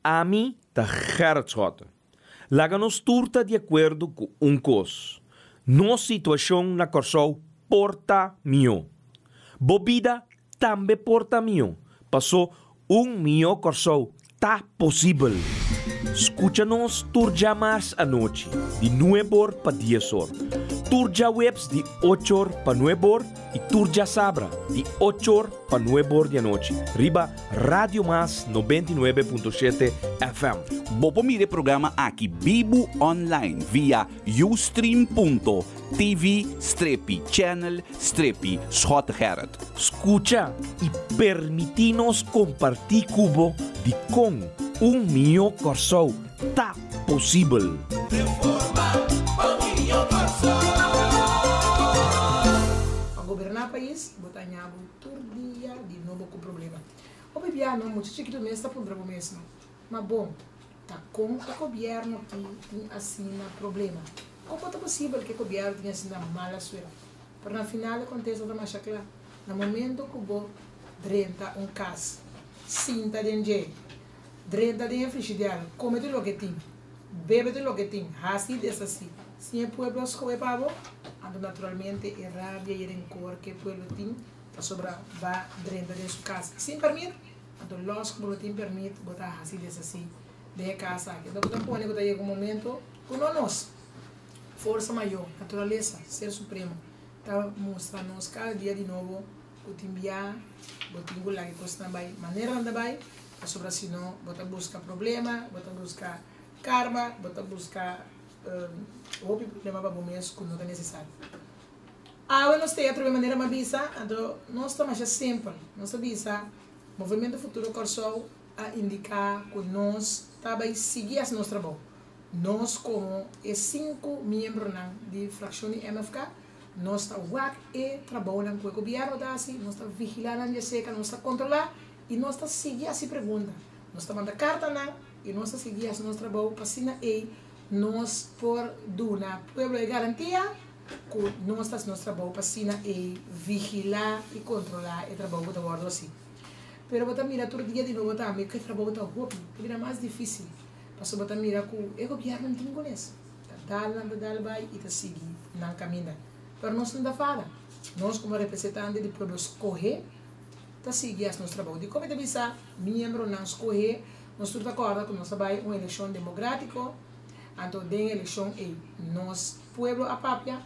Ami ta Gerrit Schotte. Laga nos tur ta di akuerdo ku un kos, nos situashon na Kòrsou por ta mihó. Bo bida tambe por ta mihó, pasó un mihó Kòrsou ta posibel. Skucha nos tur djamars anochi di nueb'or pa dies'or, tur djaweps di och'or pa nueb'or i tur djasabra di och'or pa nueb'or di anochi riba Radio Mas 99.7 FM. Bo por mira e programa aki bibu online via ustream.tv strepi channel strepi Schottegerrit. Skucha i permití nos kompartí ku bo dikon un mihó Kòrsou ta posibel. Pa goberná pais, bo ta haña bo tur dia di nobo ku problema. Hopi bia no mucha chikitu mes ta puntra bo mesmo, Ma bon, ta kon e gobièrnu aki tin asina problema? Kon por ta posibel ku e gobièrnu tin asina mala suerte? Pero na final e kontesta ta masha kla, na momento ku bo drenta un kas, sinta den dje, drenta den e frishider, kome tur loke tin, bebe tur loke tin, hasi i deshasi, sin e pueblo a skohe pa bo, anto naturalmente e rabia i e renkor ku e pueblo tin pasobra ba drenta den su kas sin permit, anto lòs ku bo no tin permit bo ta hasi deshasi den e kas aki. Anto bo ta pone ku ta yega un momento ku no nos, forsa mayor, naturalesa, ser supremo, ta mustra nos kada dia di nobo ku tin bia bo tin ku laga e kosnan bai manera nan ta bai, pasobra si no bo ta buska problema, bo ta buska karma, bo ta buska hopi problema pa bo mes ku no ta nesesario. Awe nos ta e atrobe manera mi a bisa, anto nos ta masha simpel. Nos ta bisa Movemento Futuro Kòrsou a indiká ku nos ta bai sigui hasi nos trabou. Nos komo e sinku miembronan di frakshon di MFK, nos ta wak e trabounan ku e gobièrnu ta hasi, nos ta vigilá nan dje seka, nos ta kontrolá i nos ta sigui hasi pregunta. Nos ta manda kartanan i nos ta sigui hasi nos trabou pa asina ei nos por duna pueblo e garantia ku nos ta hasi nos trabou pa asina ei vigilá i kontrolá e trabou ku ta wòrdu hasi. Pero bo ta mira tur dia di nobo tambe ku e trabou ta hopi, ta bira mas difísil pasobra bo ta mira ku e gobièrnu no tin kunes. Ta dal nan ta dal bai i ta sigui nan kaminda. Pero nos no ta fala. Nos komo representante di pueblo skohé ta sigui hasi nos trabou. Dikon mi ta bisa miembronan skohé? Nos tur ta kòrda ku nos a bai un elekshon demokrátiko, anto den e elekshon ei nos pueblo a papia,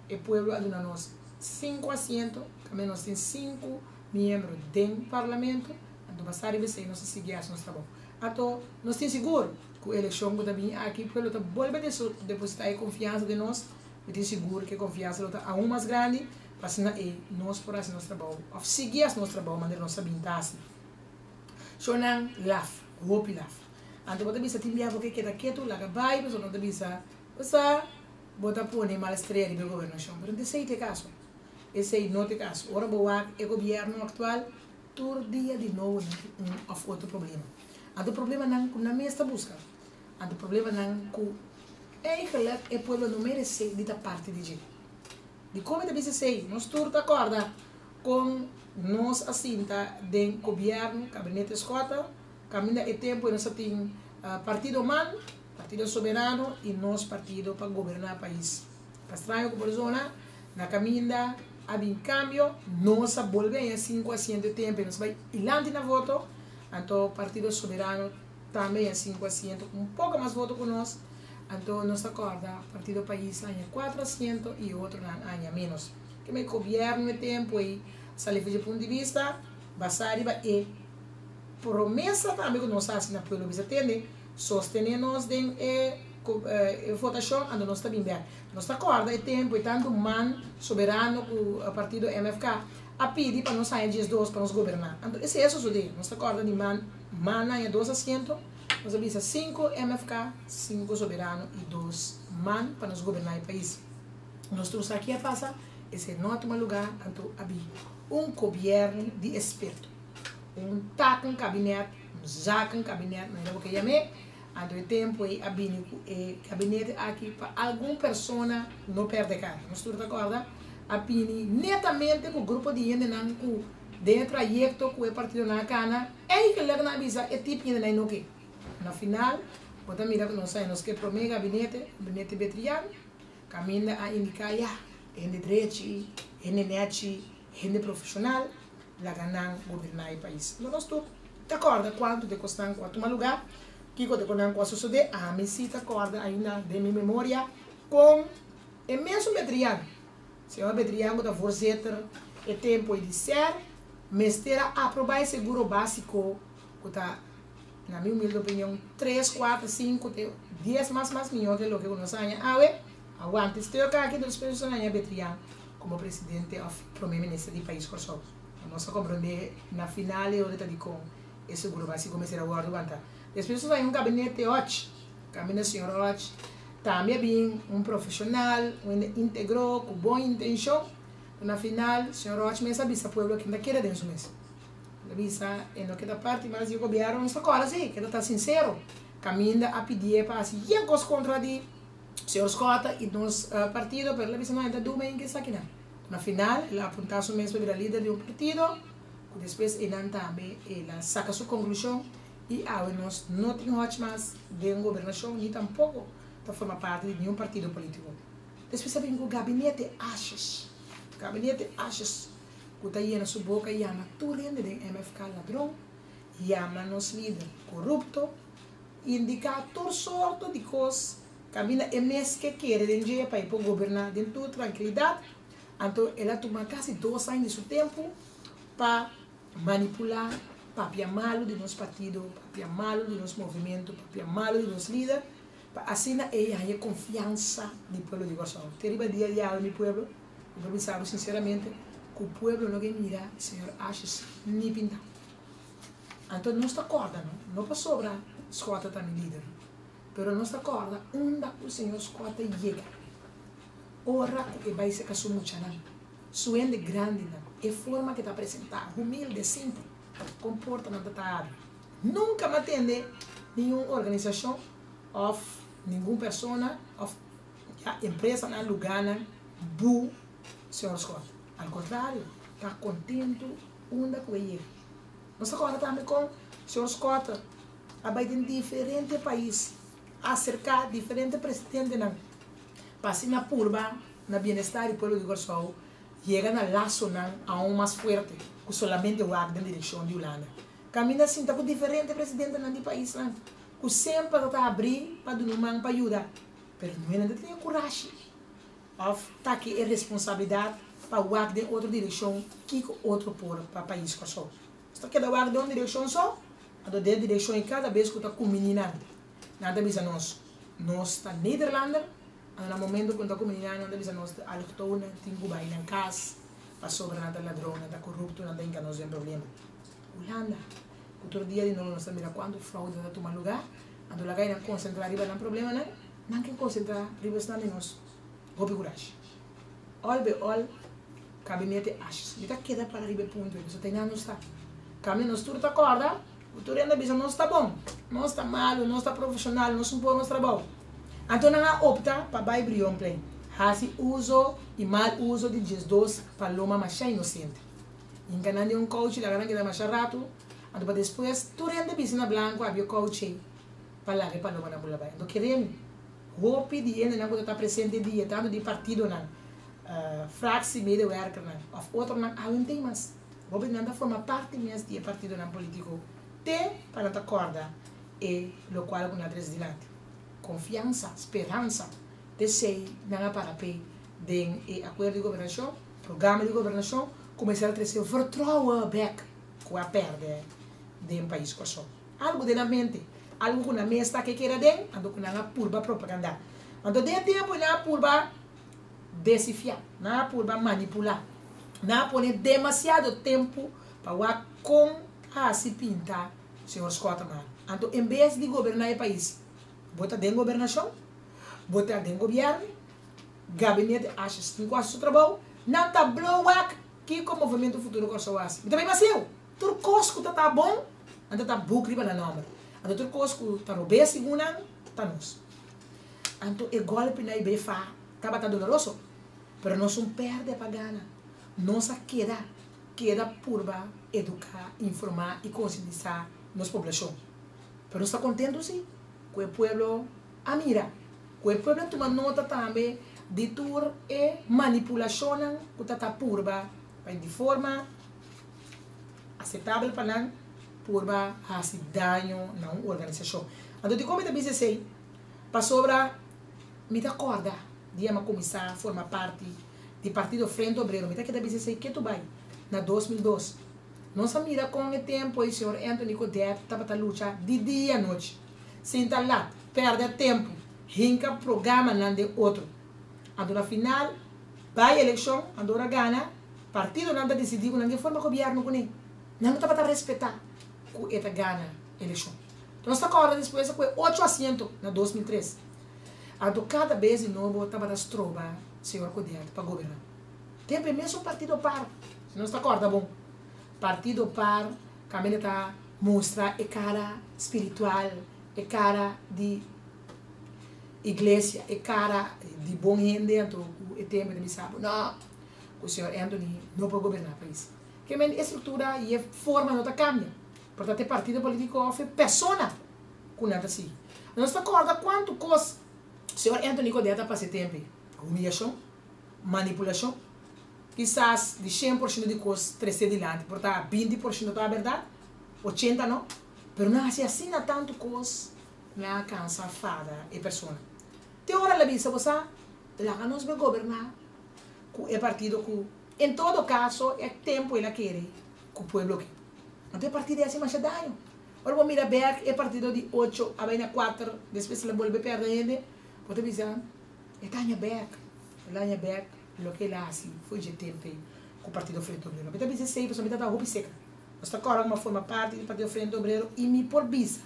e pueblo a duna nos sinku asiento, tambe nos tin sinku miembro den parlamento, anto basá riba esei nos a sigui hasi nos trabou. Anto nos tin sigur ku e elekshon ku ta bini aki pueblo ta bolbe depositá e konfiansa den nos, mi tin sigur ku e konfiansa lo ta aun mas grandi pa asina ei nos por hasi nos trabou òf sigui hasi nos trabou manera nos a bin ta hasi. Shownan laf, hopi laf. Anto bo ta bisa tin bia bo ke keda ketu laga bai pasobra nan ta bisa bo sa bo ta pone mal strea riba e gobernashon pero esei ta e kaso. Esei no ta e kaso. Ora bo wak e gobièrnu aktual tur dia di nobo nan tin un òf otro problema. Anto problemanan ku nan mes ta buska. Anto problemanan ku eigenlijk e pueblo no meresé di ta parti di dje. Dikon mi ta bisa esei? Nos tur ta kòrda Kon nos a sinta den gobièrnu, Kabinete Schotte, kaminda e tempu e nos a tin Partido man, Partido Soberano i nos partido pa goberná pais. Pa straño ku por zona, na kaminda a bin kambio, nos a bolbe haña sinku asiento e tempu e nos bai ilanti na voto, anto Partido Soberano tambe haña sinku asiento ku un poko mas voto ku nos, anto nos ta kòrda Partido Pais a haña kuatro asiento i e otronan a haña ménos. Ke me gobièrnu e tempu ei sali for dje punto di bista basá riba e promesa tambe ku nos a hasi na pueblo bisa tende sostené nos den e e votashon anto nos ta bin bèk. Nos ta kòrda e tempu ei tantu man soberano ku partido MFK a pidi pa nos haña diesdos pa nos goberná. Anto esei a sosodé. Nos ta kòrda di man man haña dos asiento, nos a bisa sinku MFK, sinku soberano i dos man pa nos goberná e pais. Nos tur sa ki a pasa, esei no a tuma lugá, anto a bin un gobièrnu di esperto, un takenkabinet, un zakenkabinet, manera bo ke yam'é, anto e tempu ei a bini ku e gabinete aki pa algun persona no pèrdè kara. Nos tur ta kòrda, a bini netamente ku grupo di hendenan ku den e trayekto ku e partidonan a kana, eigenlik nan a bisa e tip hendenan ei no ke. Na final, bo ta mira ku nos a nos ke promé gabinete, gabinete Betrian, kaminda a indiká ya, hende drechi, hende nèchi, hende profeshonal, laga nan goberná e pais. No nos tur ta kòrda kuantu di e kosnan ku a tuma lugá, kiko di e kosnan ku a sosodé. Ami si ta kòrda ainda den mi memoria kon e mesun Betrian, señor Betrian ku ta voorzitter e tempu ei di ser, mester a aprobá e seguro básiko ku ta, na mi humilde opinion, tres, kuater, sinku te dies mas mas mihó ke loke ku nos haña awe. Awante stuk aki despues nos a haña Betrian komo presidente òf prome minister di pais Kòrsou. Nos a komprondé na final e ora ta dikon e seguro básiko mester a wòrdu wantá. Despues nos haña un gabinete Hodge, kaminda señor Hodge tambe a bin un profeshonal, un hende íntegro, ku bon intenshon. Na final señor Hodge mes a bisa pueblo ken ta keda den su mes. El a bisa e no keda parti mas di e gobièrnu, nos ta kòrda si, keda ta sinsero. Kaminda a pidié pa hasi yen kos kontra di señor Schotte i nos partido, pero el a bisa no, e ta duna yen esakinan. Na final el a apuntá su mes pa bira lider di un partido, ku despues einan tambe el a saka su konklushon i awe nos no tin Hodge mas den gobernashon ni tampoko ta forma parti di niun partido polítiko. Despues a bin ku gabinete Asjes, gabinete Asjes ku ta yena su boka yama tur hende den MFK ladron, yama nos lider korupto, indiká tur sorto di kos kaminda e mes ke kere den dje pa e por goberná den tur trankilidat. Anto el a tuma kasi dos aña di su tempu pa manipulá, papia malu di nos partido, papia malu di nos movimentu, papia malu di nos lider, pa asina e haña konfiansa di pueblo di Kòrsou. Te riba dia di awe mi pueblo, mi por bisa bo sinseramente ku pueblo no ke mira señor Asjes ni pintá. Anto nos ta kòrda no, no pasobra Schotte ta mi lider, pero nos ta kòrda unda ku señor Schotte yega ora ku e bai seka su muchanan, su hende grandinan, e forma ku e ta presentá, humilde, simpel, kon portanan ta ta abri. Nunka mi a tende ningun organisashon òf ningun persona òf ya empresanan, lugánan bu señor Schotte. Al kontrario, ta kontentu unda ku e yega. Nos ta kòrda tambe kon señor Schotte a bai den diferente pais, aserká diferente presidentenan pa asina purba na bienestar di pueblo di Kòrsou yega na lasonan aun mas fuerte ku solamente wak den direkshon di Hulanda. Kaminda sinta ku diferente presidentenan di paisnan ku semper ta ta abrí pa duna un man pa yuda, pero no nan ta tene kurashi òf ta ke e responsabilidat pa wak den otro direkshon kiko otro por pa pais Kòrsou. Nos ta keda wak den un direkshon so, anto den e direkshon ei kada bes ku ta kumbiní nan, nan ta bisa nos, nos ta Nederlander, anto na momento ku nan ta kumbiní nan, nan ta bisa nos ta allochtonen, tin ku bai nan kas pasobra nan ta ladron, nan ta korupto, nan ta hinka nos den problema. Hulanda. Ku tur dia di nobo nos ta mira kuantu fraude ta tuma lugá, anto laga nan konsentrá riba nan problemanan, nan ke konsentrá riba esnan di nos. Hopi kurashi. Òl be òl, kabinete Asjes. Mi ta keda para riba e punto ei, pasobra ta einan nos ta. Kambia nos tur ta kòrda ku tur hende a bisa nos ta bon, nos ta malu, nos ta profeshonal, nos un por nos trabou. Anto nan a opta pa bai Brionplein, hasi uso i mal uso di 12 paloma masha inosente. Hinka nan den un kouchi, laga nan keda masha ratu, anto pa despues tur hende bisti na blanku habri e kouchi pa laga e palomanan bula bai. Anto kere mi, hopi di hendenan ku ta ta presente dia, tantu di partidonan, fraksie medewerkernan òf otronan awe no tin mas. Hopi di nan ta forma parti mes di e partidonan politiko te pa nan ta kòrda e lokual ku nan a trese dilanti. Konfiansa, speransa, p'esei nan a para p'e den e akuerdo di gobernashon. Programa di gobernashon kuminsá ta trese vertrouwen bek ku a pèrdè den pais Kòrsou. Algu den nan mente, algu ku nan mes ta ke keda den, anto ku nan a purba propagandá. Anto den e tempu nan a purba desifiá, nan a purba manipulá, nan a pone demasiado tempu pa wak kon hasi pinta señor Schotteman. Anto en bes di goberná e pais, bo ta den gobernashon, bo ta den gobièrnu, Gabinete Asjes tin ku hasi su trabou, nan ta blow wak kiko Movemento Futuro Kòrsou hasi. Mi ta bai basiu! Tur kos ku ta ta bon, nan ta ta buk riba nan nòmber. Anto tur kos ku ta robes segun nan, ta nos. Anto e gòlpi na IBFA tabata doloroso, pero nos un pèrdè pa gana. Nos a keda, keda purba eduká, informá i konsientisá nos poblashon. Pero nos ta kontentu si ku e pueblo a mira, ku e pueblo a tuma nota tambe di tur e manipulashonnan ku ta ta purba pa di forma aseptabel pa nan purba hasi daño na un organisashon. Anto dikon mi ta bisa esei? Pasobra mi ta kòrda dia mi a kuminsá forma parti di Partido Frente Obrero, mi ta keda bisa esei ketu bai na 2002. Nos a mira kon e tempu ei señor Anthony Godett tabata lucha di dia anochi, sinta lat, pèrdè tempu, hinka programanan den otro. Anto na final bai elekshon, anto ora gana, partidonan ta disidí ku nan ke forma gobièrnu kuné. Nan no tabata respetá ku e ta gana elekshon. Nos ta kòrda despues ku e ocho asiento na 2003. Anto kada bes di nobo tabata stroba señor Godett pa goberná. Tempu e mesun partido par, si nos ta kòrda bon, partido par kaminda ta mustra e kara spiritual, e kara di iglesia, e kara di bon hende, anto ku e tempu ta bisa bo, no, ku señor Anthony no por goberná pais. Ke men e struktura i e forma no ta kambia, por ta te partido politiko òf e persona ku nan ta sigui. Nos ta kòrda kuantu kos señor Anthony Godett a pasa e tempu ei, humiyashon, manipulashon, kisas di shen por shento di kos tresé dilanti por ta 20 por shento ta bèrdat, 80 no, pero nan hasi asina tantu kos nan a kansa fada e persona. Te ora el a bisa bo sa, laga nos bai goberná ku e partido ku en todo kaso e tempu el a kere ku pueblo ke. Anto e partido ei hasi masha daño. Ora bo mira bèk e partido di ocho a bai na kuater, despues el a bolbe pèrdè hende, bo ta bisa E ta haña bèk, el a haña bèk loke el a hasi for dje tempu ei ku Partido Frente Obrero. Mi ta bisa esei pasobra mi ta ta hopi seka. Nos ta kòrda ku mi a forma parti di Partido Frente Obrero i mi por bisa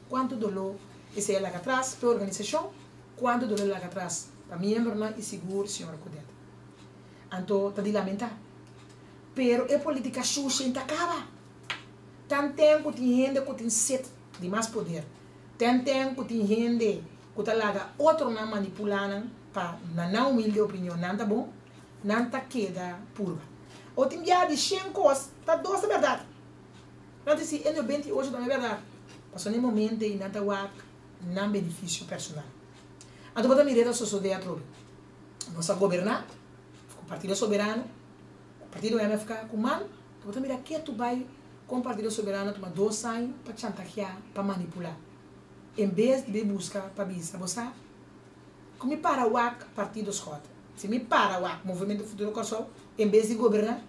kuantu doló esei a laga atras pa e organisashon, kuantu doló el a laga atras pa miembronan i sigur señora Godett. Anto ta di lamentá. Pero e politika shusha i ta kaba. Tanten ku tin hende ku tin set di mas poder, tanten ku tin hende ku ta laga otronan manipulá nan pa na nan humilde opinion nan ta bon, nan ta keda purba. O tin biaha di shen kos ta dos ta bèrdat. Nan ta si e 98 tambe bèrdat. Pasobra na e momento ei nan ta wak nan benefisio personal. Anto bo ta mira e ta sosodé atrobe. Nos a goberná ku Partido Soberano, ku Partido MFK, ku mal. Bo ta mira ketu bai kon Partido Soberano a tuma dos aña pa chantageá, pa manipulá. En bes di bay busca pa bisa, bo sa cu mi para wak Partido Schot, si mi para wak Movimento Futuro Kòrsou, en bes di goberna,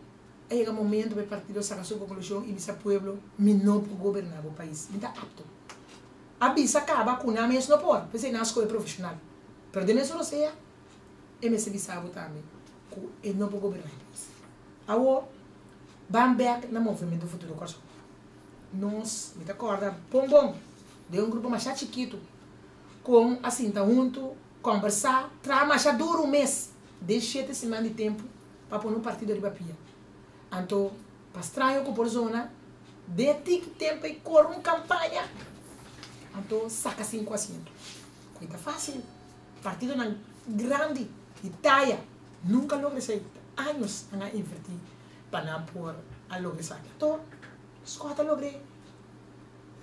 a yega momento pa e partido saca su conclusion y bisa pueblo, mi no por goberna bo pais, mi ta apto. A bisa caba cu nan mes no por, p'esey nan a scoge profesional. Pero den mesun rosea, e mester bisa bo tambe cu e no por goberna e pais. Awor, ban bek na Movimento Futuro Kòrsou. Nos, mi ta kòrda bon bon, den un grupo masha chikitu, kon a sinta huntu, kòmbersá, traha masha duru mes den shete siman di tempu pa pone un partido riba pia. Anto, pa straño ku por zona, den e tiki tempu ei kore un kampaña, anto saka sinku asiento. Ku e ta fásil. Partidonan grandi di taya nunka logra esei. Años nan a invertí pa nan por a logra esaki. Anto, Scott a logr'é.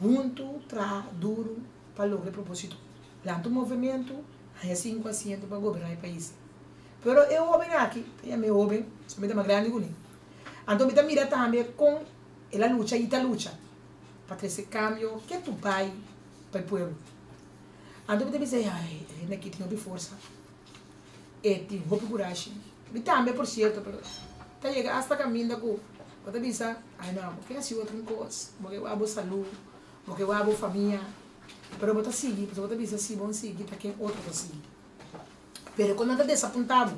Huntu traha duru pa logra e propósito. Lanta un movementu, haña sinku asiento pa goberná e pais. Pero e hóben aki, ta yam'é hóben, pasobra mi ta mas grandi ku ne. Anto mi ta mira tambe kon el a lucha i ta lucha pa trese kambio ketu bai pa e pueblo. Anto mi ta bisa, ai, e hende aki tin hopi forsa, e tin hopi kurashi. Mi tambe, por sierto, pero ta yega asta kaminda ku bo ta bisa, ai no, bo ke hasi otro un kos, bo ke wak bo salú, bo ke wak bo famia, pero bo ta sigui, pasobra bo ta bisa si bo no sigui ta ken otro ta sigui. Pero ku nan ta desapuntá bo,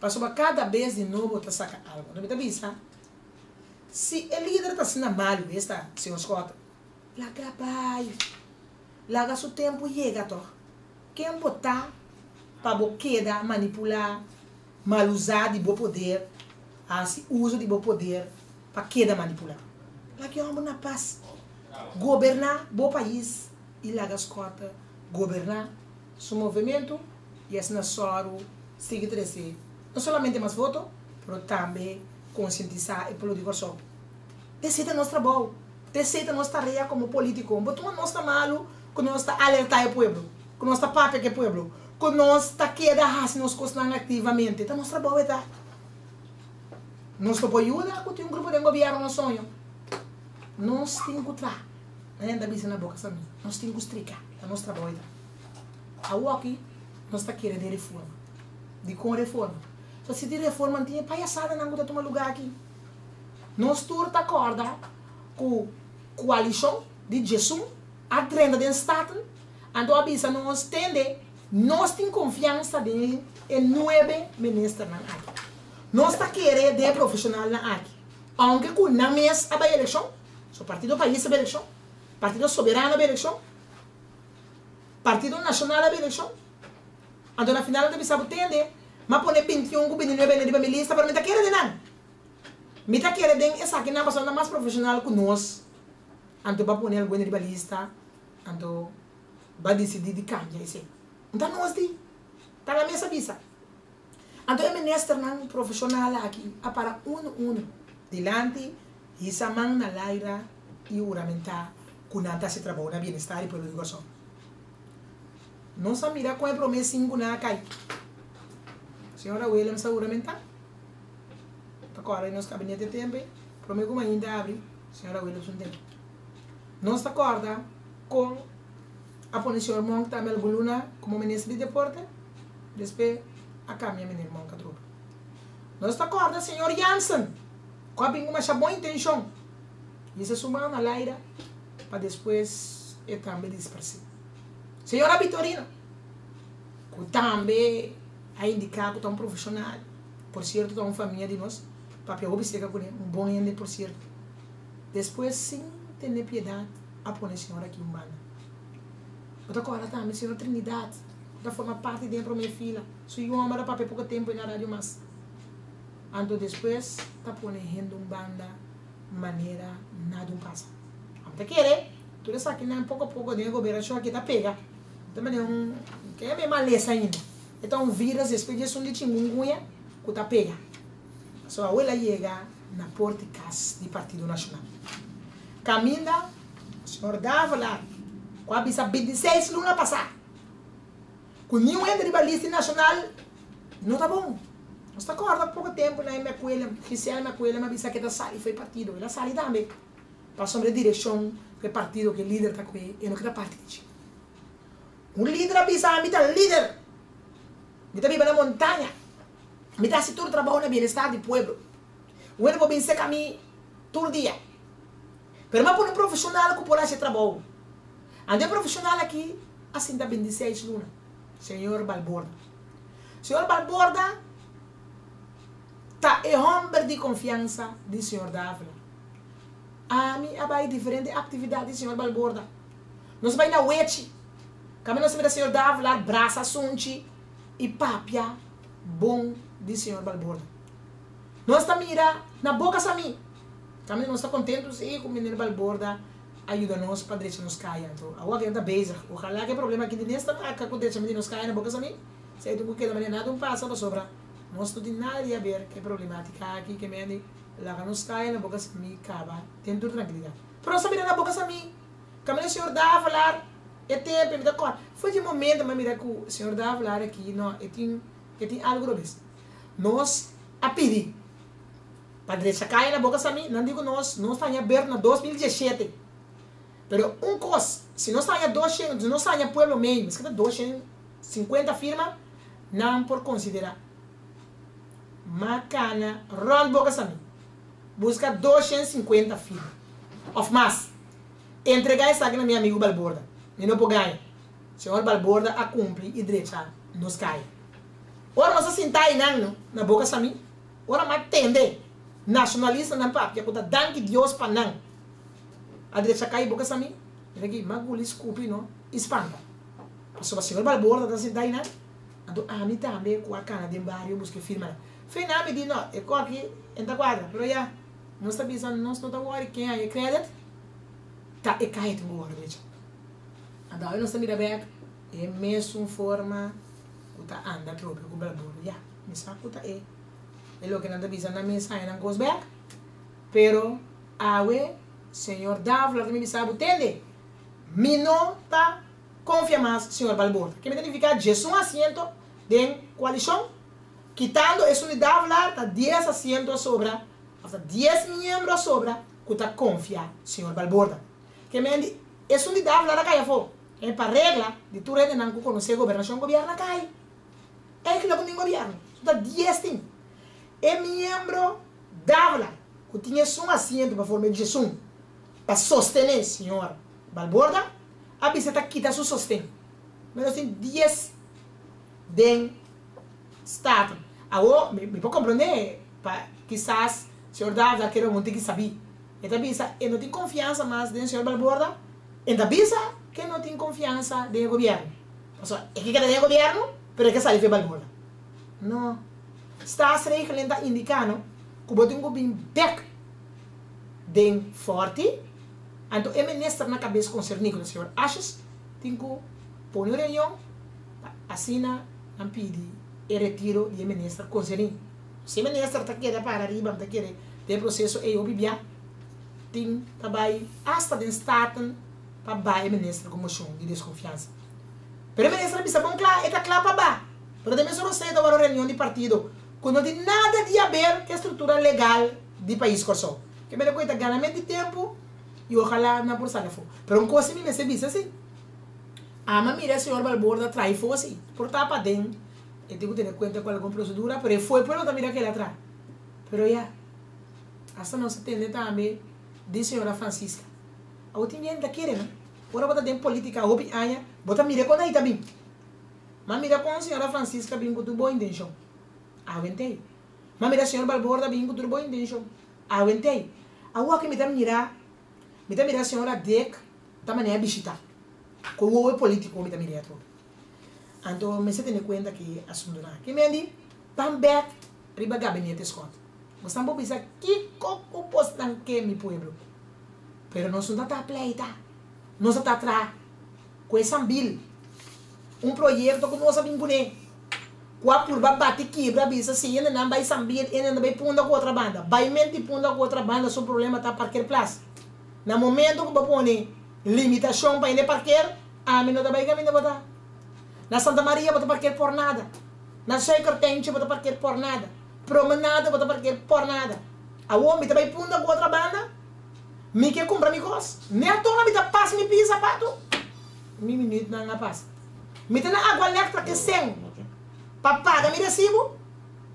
pasobra kada bes di nobo bo ta saka algu. Anto mi ta bisa, si e lider ta asina malu, esta señor Schotten, laga bai, laga su tempu yega tòg. Ken bo ta pa bo keda manipulá, malusá di bo poder, hasi uso di bo poder pa keda manipulá? Laga e hòmber na pas. Goberná bo pais i laga Scott goberná su movementu i asina sòru sigui trese no solamente mas voto, pero tambe konsientisá e pueblo di Kòrsou. Esei ta nos trabou. Esei ta nos tarea komo polítiko. Bo tuma nos ta malu ku nos ta alertá e pueblo, ku nos ta papia ku e pueblo, ku nos ta keda hasi nos kosnan aktivamente. Ta nos trabou e ta. Nos lo por yuda ku tin un grupo den gobièrnu nos soño. Nos tin ku traha. Nan hende a bisa na boka sa mi, nos tin ku strika. Ta nos trabou e ta. Awoki nos ta kere den reforma. Dikon reforma? So si tin reforma no tin e payasadanan ku ta tuma lugá aki. Nos tur ta kòrda ku koalishon di djesun a drenta den Staten, anto a bisa nos, Tende, nos tin konfiansa den e nuebe ministernan aki. Nos ta kere den e profeshonalnan aki. Ounke ku nan mes a bai elekshon, so Partido Pais a bai elekshon, Partido Soberano a bai elekshon, Partido Nashonal a bai elekshon, anto na final nan ta bisa bo, Tende, m'a pone bintiun ku bintinuebe riba mi lista, pero mi ta kere den nan. Mi ta kere den esakinan pasobra nan ta mas profesional ku nos, anto bo a pone algun riba lista, anto bo a disidí di kambia esei. No ta nos di, ta na mesa bisa. Anto e ministernan profesional aki a para unu unu dilanti, hisa man na laira i huramentá ku nan ta hasi trabou na bienestar di pueblo di Kòrsou. Nos a mira kon e promé sinkunan a kai. Señora Willems a huramentá. Ta kòrda di nos kabinete tempu ei, promé ku mainta abri, señora Williams un tempu. Nos ta kòrda kon a pone señor Monk tambe algun luna komo minister di deporte, despues a kambia meneer Monk atrobe. Nos ta kòrda señor Jansen ku a bin ku masha bon intenshon i se suma na laira pa despues e tambe disparsé. Señora Vitorino ku tambe a indiká ku ta un profeshonal. Por cierto ta un famia di nos, papia hopi seca cune, un bon hende por cierto. Despues sin tene piedad a pone señor aki un banda. Bo ta corda tambe señor Trinidad cu ta forma parti den e prome fila, su yu homber a papia poco tempo na radio mas. Anto despues ta pone hende un banda manera nada un pasa. Amo ta kere tur esakinan poco poco den e gobernacion aki ta pega. Ta manera un ke e malesa ainda. E ta un virus despues di esun di chingungunya cu ta pega. So awe el a yega na port di cas di Partido Nacional. Caminda señor Davelaar cu a bisa 26 luna pasa cu niun hende riba lista di Nacional no ta bon. Nos ta corda poco tempo na e McWilliam, Giselle McWilliam a bisa cu e ta sali for e partido. El a sali tambe pasobra e direccion cu e partido cu e lider ta cu e no kita parti di dje. Un lider a bisa, Mi ta lider. Mi ta biba na montaña. Mi ta hasi tur trabou na bienestar di pueblo. Un hende por bin seka mi tur dia. Pero mi a pone un profesional ku por hasi e trabou. Anto e profesional aki a sinta bintiseis luna, señor Balborda. Señor Balborda ta e homber di konfiansa di señor Davila. Ami a bai diferente aktividat di señor Balborda. Nos bai na wechi. Kami nos mira señor Davelaar brasa sunchi i papia bon di señor Balborda. Nos ta mira na boka sami. Kami nos ta kontentu si ku meneer Balborda a yuda nos pa drecha nos kaya. Anto awor aki nan ta bezig. Ojalá ku e problema aki di nes ta maka ku drecha di nos kaya na boka sami. Esei tur ku keda manera nada un pasa pasobra nos no tin nada di haber ku e problematika aki ke mende laga nos kaya na boka sami kaba den tur trankilidat. Pero nos ta mira na boka sami. Caminda señor Davelaar e tempo mi ta cor foi dje momento mi a mira cu señor Davelaar aki no e tin e tin algo robes nos a pidi pa drecha caya na boca sami nan di cu nos nos ta haña ber na 2017 pero un cos si nos ta haña dos shen si nos ta haña pueblo mey miske ta dos shen cincuenta firma nan por considera ma cana rond boca sami busca dos shen cincuenta firma of mas. Entregá esaki na mi amigu Balborda. Mi no por gaña. Señor Balborda a cumpli y drecha nos caya. Ora nos a sinta aynan no, na Boca Samí, ora m'a tende nacionalistanan papia cu ta danki Dios pa nan a drecha caya Boca Samí, mira aki, m'a guli scupi no y spanta. Pasobra señor Balborda ta sinta aynan, anto ami tambe cu a cana den bario busca e firmanan. Fina mi di no, e coki en ta cuadra, pero ya. Nos ta bisa nos no ta wòri ken haña e credit, ta e kaya tin ku wòrdu drecha. Anto awe nos ta mira bèk e mesun forma ku ta anda atrobe ku Balboa. Ya, mi sa ku ta e e loke nan ta bisa nan mes haña nan kos bèk, pero awe. Señor Davelaar ta mi bisa bo tende, mi no ta konfia mas señor Balborda. Ke mi ta nifiká djesun asiento den koalishon, kitando esun di Davelaar ta dies asiento a sobra, òf ta dies miembro a sobra ku ta konfia señor Balborda. Ke men di esun di Davelaar a kai afó. E pa regla di tur hendenan ku konosé gobernashon gobièrnu a kai. Eigenlijk ku tin gobièrnu, su ta dies tin. E miembro Davelaar ku tin esun asiento pa forma e djesun pa sostené señor Balborda a bisa ta kita su sosten. Menos tin dies den Staten. Awor mi por komprondé pa kisas señor Davelaar kere un tiki sabí. E ta bisa e no tin konfiansa mas den señor Balborda, e ta bisa ke no tin konfiansa den e gobièrnu. Pasobra e ke keda den e gobièrnu pero e ke sali for e Balborda. No. Staatsregeling ta indiká no ku bo tin ku bin bèk den Fòrti, anto e minister na kabes konserní ku ta señor Asjes tin ku pone un reunion pa asina nan pidi e retiro di e minister konserní. Si e minister ta keda para riba, mi ta kere den e proseso ei hopi bia tin ta bai asta den Staten pa ba e minister ku moshon di deskonfiansa. Pero e minister a bisa bon kla e ta kla pa ba, pero den mesun rosé ta wòrdu reunion di partido ku no tin nada di haber ku e struktura legal di pais Kòrsou. Ke mester ku e ta ganament di tempu i ojalá nan por sali afó. Pero un kos si mi mester bisa si, ama mira e señor Balborda traha afó si, por ta paden, e tin ku tene kuenta ku algun prosedura, pero e fo'i pueblo ta mira kela traha. Pero ya, asta nos a tende tambe di señora Francisca. Awor tin hende ta kere no. Ora bo ta den politica hopi aña, bo ta mira kon ei ta bin. Ma mira kon señora Francisca bin ku tur bon intenshon. Awentei. Ma mira señor Balborda bin ku tur bon intenshon. Awentei. Awor aki mi ta mira, mi ta mira señora Dick ta manera bishita. Ku wowo politico mi ta mira e atrobe. Anto mester tene kuenta ki e asuntunan aki. Men di, Ban bek riba gabinete Schot. Bosnan por bisa kiko ku bosnan ke mi pueblo. Pero nos no ta ta pleita. Nos ta ta traha ku e Sambil. Un proyekto ku nos a bin kuné. Ku a purba bati kibra bisa si hendenan bai Sambil, hendenan ta bai Punda ku otra banda. Bai menti Punda ku otra banda su problema ta parkerplas. Na momento ku bo pone limitashon pa hende parker, ami no ta bai kaminda bo ta. Na Santa Maria bo ta parker por nada. Na Suikertentje bo ta parker por nada. Promenade bo ta parker por nada. Awor mi ta bai Punda ku otra banda, mi ke kumpra mi kos. Ne a torna mi ta pas mi pia sapato, mi minütnan a pasa. Mi ta na Agua Electra ke sen pa paga mi resibu,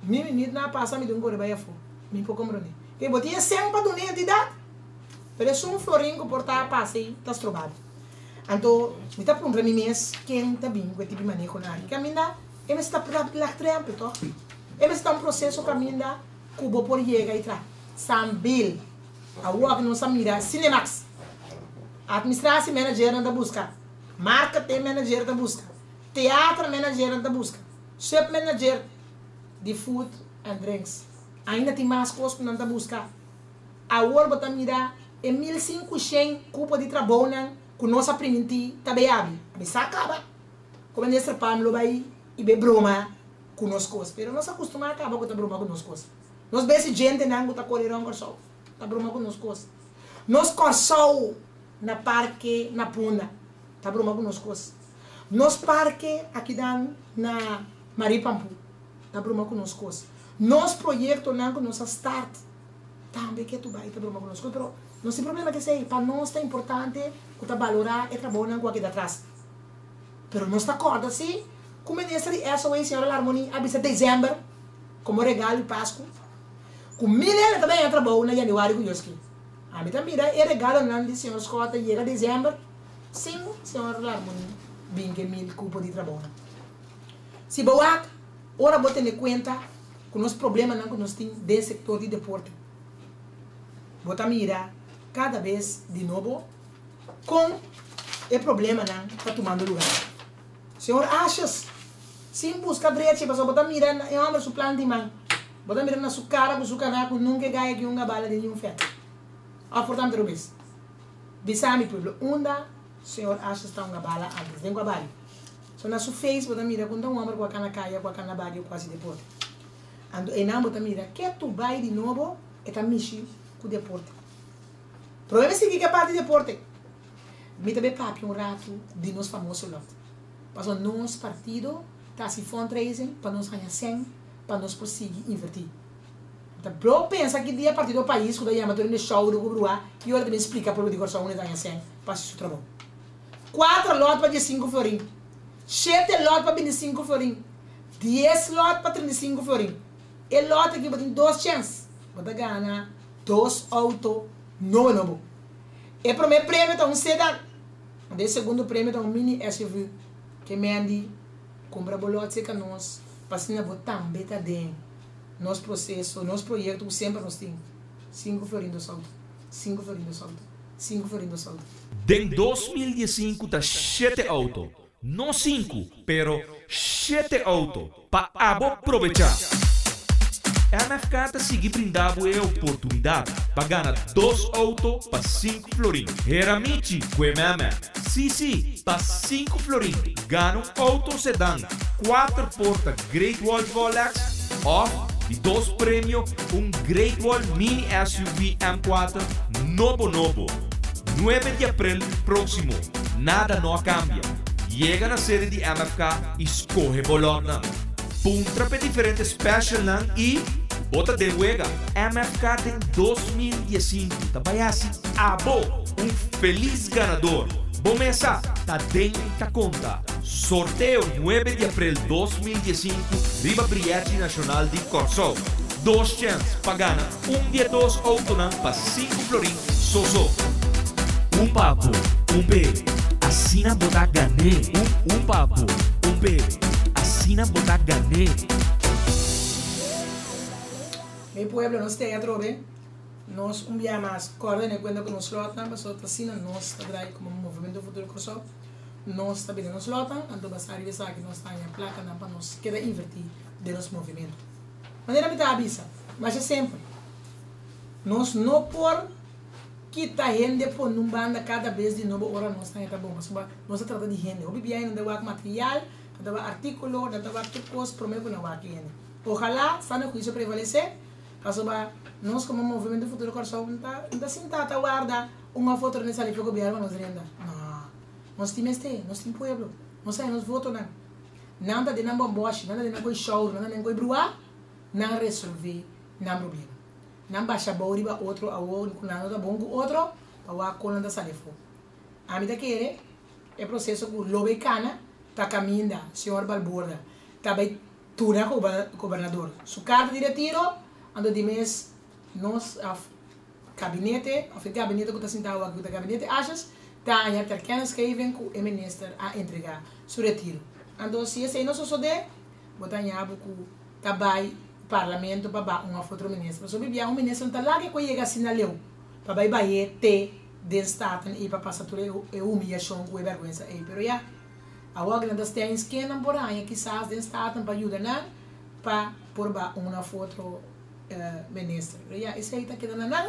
mi minütnan a pasa mi dun kore bai afó. Mi por komprondé. Ke bo tin e sen pa duna e entidat, pero esun florin ku por ta a pasa ei ta stroba bo. Anto mi ta puntra mi mes ken ta bin ku e tipo di manehonan aki. Kaminda e mester ta laagdrempel tòg? E mester ta un proseso kaminda ku bo por yega i traha. Sambil, awor ku nos a mira Cinemax, administratie managernan ta buska, marketing manager ta buska, teater managernan ta buska, sub manager di food and drinks. Ainda tin mas kos ku nan ta buska. Awor bo ta mira e 1500 kupo di trabounan ku nos a primintí ta bay abi. Abi sa kaba ku Minister Palm lo bay i bay broma ku nos kos. Pero nos a kustumá kaba ku ta broma ku nos kos. Nos besi djentenan ku ta kore rònt Kòrsou ta broma ku nos kos. Nos Kòrsou na parke na Punda ta broma ku nos kos. Nos parke akinan na Marie Pampu ta broma ku nos kos. Nos proyektonan ku nos a start tambe ke tu bai ta broma ku nos kos. Pero nos tin problema ku esei. Pa nos ta importante ku ta balorá e trabounan ku a keda atras. Pero nos ta kòrda si ku minister di SOA señora Larmonie a bisa desèmber komo regalo di Pasku ku mil hende ta baña trabou na yanüari ku Dios ke. Ami ta mira e regalonan di señor Scott ta yega desèmber sin señor Larmonie bin ke mil kupo di trabounan. Si bo wak ora bo tene kuenta ku nos problemanan ku nos tin den sektor di deporte bo ta mira kada bes di nobo Kon e problemanan ta tumando lugar? Señor Asjes, sin buska drechi, pasobra bo ta mira na e homber su plan di man, bo ta mira na su kara ku su kana ku nunka e gaya ki un bala den niun fèt. Òf por tantu robes. Bisa mi pueblo, unda señor Asjes ta hunga bala antes? Den kua bario? So na su face bo ta mira ku no ta un homber ku a kana kaya, ku a kana bario, ku hasi deporte. Anto einan bo ta mira ke tu bai di nobo e ta mishi ku deporte. Prome mi sigui ku e parti deporte. Mi ta bay papia un ratu di nos famoso lot. Pasobra nos partido ta hasi fundraising pa nos haña sèn pa nos por sigui invertí. Mi ta blo pensa ki dia Partido Pais ku ta yama tur hende shoudu ku bruha i ora ta bin splika pueblo di Kòrsou unda ta haña sèn pa hasi su trabou. Kuater lot pa diesinku florin, shete lot pa bintisinku florin, dies lot pa trintisinku florin. E lot aki bo tin dos chèns, bo ta gana dos outo nobo nobo. E promé premio ta un sedan, anto e segundo premio ta un mini SUV. Ke Mandy, kumpra bo lot serka nos pa asina bo tambe ta den nos proseso, nos proyekto ku semper nos tin. Sinku florin dos outo, sinku florin dos outo, sinku florin dos outo. Den 2015 ta shete outo, no sinku, pero shete outo pa abo probechá. MFK ta sigui brinda bo e oportunidat pa gana dos outo pa sinku florin. Hera Michi ku e meme. Sí sí, pa sinku florin gana un outo sedan kuater porta Great Wall Volex òf di dos premio un Great Wall Mini SUV M kuater nobo nobo. Nuebe di aprel próksimo. Nada no a kambia. Yega na sede di MFK i skohe bo lòtnan. Puntra p'e diferente specialnan i bo ta den wega. MFK den 2015 ta bai hasi abo un felis ganador. Bo mesa ta den ta konta. Sorteo nuebe di aprel 2015 riba Brièchi Nashonal di Kòrsou. Dos chèns pa gana un di e dos outonan pa sinku florin so so. Un pa bo, un p'e, asina bo ta gan'é. Un un pa bo, un p'e, asina bo ta gan'é. Mi pueblo nos te atrobe, nos un bia mas kòrda tene kuenta ku nos lòtnan pasobra ta asina nos ta drai komo Movemento Futuro Kòrsou, nos ta bira nos lòtnan anto basá riba esaki nos ta haña plakanan pa nos keda invertí den nos movimentu. Manera mi ta a bisa masha semper, nos no por kita hende pone un banda kada bes di nobo ora nos ta heta bon, pasobra nos ta trata di hende. Hopi biaha nan ta wak material, nan ta wak artíkulo, nan ta wak tur kos promé ku nan wak e hende. Ojalá sano huisio prevalesé, pasobra nos komo Movimento Futuro Kòrsou no ta no ta sintá ta warda un òf otro hende sali for gobièrnu pa nos renda. No, nos tin mester, nos tin pueblo, nos haña nos votonan. Nan ta den nan bòmbòshi, nan ta den nan koi shouru, nan ta den koi bruá, nan resolvé nan problema. Nan basha bou riba otro awor ku nan no ta bon ku otro, pa wak kon nan ta sali afó. Ami ta kere e proseso ku lo bay kana ta kaminda señor Balborda ta bay tuna gobernador su karta di retiro, anto di mes nos òf kabinete òf e gabinete ku ta sinta awor ku ta gabinete Asjes ta haña ter kennisgeving ku e minister a entregá su retiro. Anto si esei no sosodé bo ta haña bo ku ta bai parlamento pa ba un òf otro minister. Pasobra bia un minister no ta laga ku a yega asina leu pa bai bay'é te den Staten ei pa pasa tur e humiyashon ku e bèrgwensa ei. Pero ya, awor nan ta steun skennan por haña kisas den Staten pa yuda nan pa por ba un òf otro minister. Pero ya, esei ta keda na nan.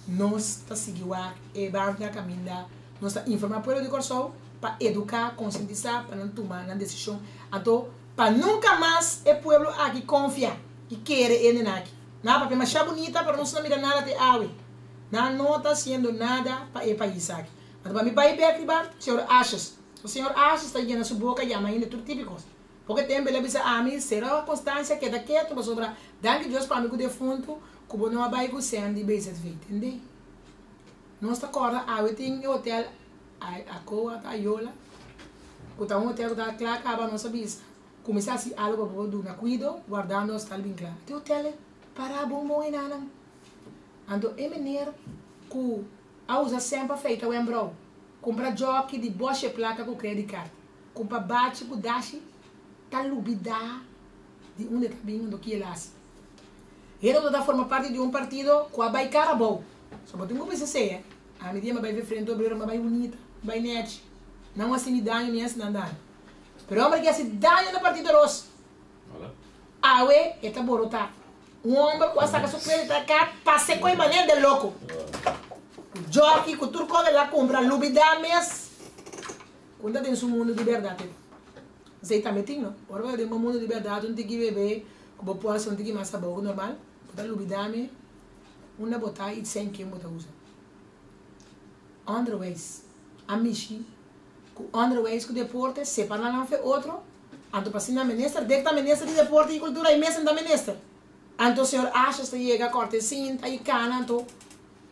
Nos ta sigui wak e banda kaminda nos ta informá pueblo di Kòrsou pa eduká, konsientisá pa nan tuma nan desishon. Anto pa nunka mas e pueblo aki konfia i kere e hendenan aki. Nan a papia masha bunita pero nos no mira nada te awe. Nan no ta hasiendo nada pa e pais aki. Anto pa mi bai bek riba señor Asjes. So señor Asjes ta yena su boka yama hende tur tipikos. Poke tempo el a bisa ami, Sera Constancia keda ketu pasobra danki Dios pa mi ku defuntu ku bo no a bai ku Sandy BZV. Tende? Nos ta kòrda awe tin e hotel Acoa ta Ayola ku ta un hotel ku ta kla kaba nos a bisa kuminsá hasi algu pa bo duna kuido wardando hostal bin kla. Te hotel e pará bon bon enanan. Anto e meneer ku a usa sèn pa feita wèmbrou, kumpra jòki di bòshe plaka ku credit card, kumpra bachi ku dashi, ta lubidá di unda e ta bin anto ki el hasi. Hende ku ta forma parti di un partido ku a bai kara abou. So bo tin ku bisa esei, eh. Ami dia mi a bai Frente Obrero, mi a bai bunita, mi bai nèchi. Nan a hasi mi daño, mi a hasi nan daño. Pero e hòmber ki hasi daño na Partido Ros, awe e ta borotá. Un homber cu a saca su credit card pase cu e manera de loco. Cu jockey, cu tur cosa el a cumpra, lubida mes cu ta den su mundo di berdad e ta. Esey tambe tin no. Ora bo ta den bo mundo di berdad un tiki bebe cu bo por haci un tiki mas abao cu normal, bo ta lubida me unda bo ta y sen ken bo ta usa. Onderwijs a mishi ku onderwijs ku deporte separa nan fe otro anto pa asina minister dek ta minister di deporte i kultura i mester ta minister anto señor Asjes ta yega korte sinta i kana anto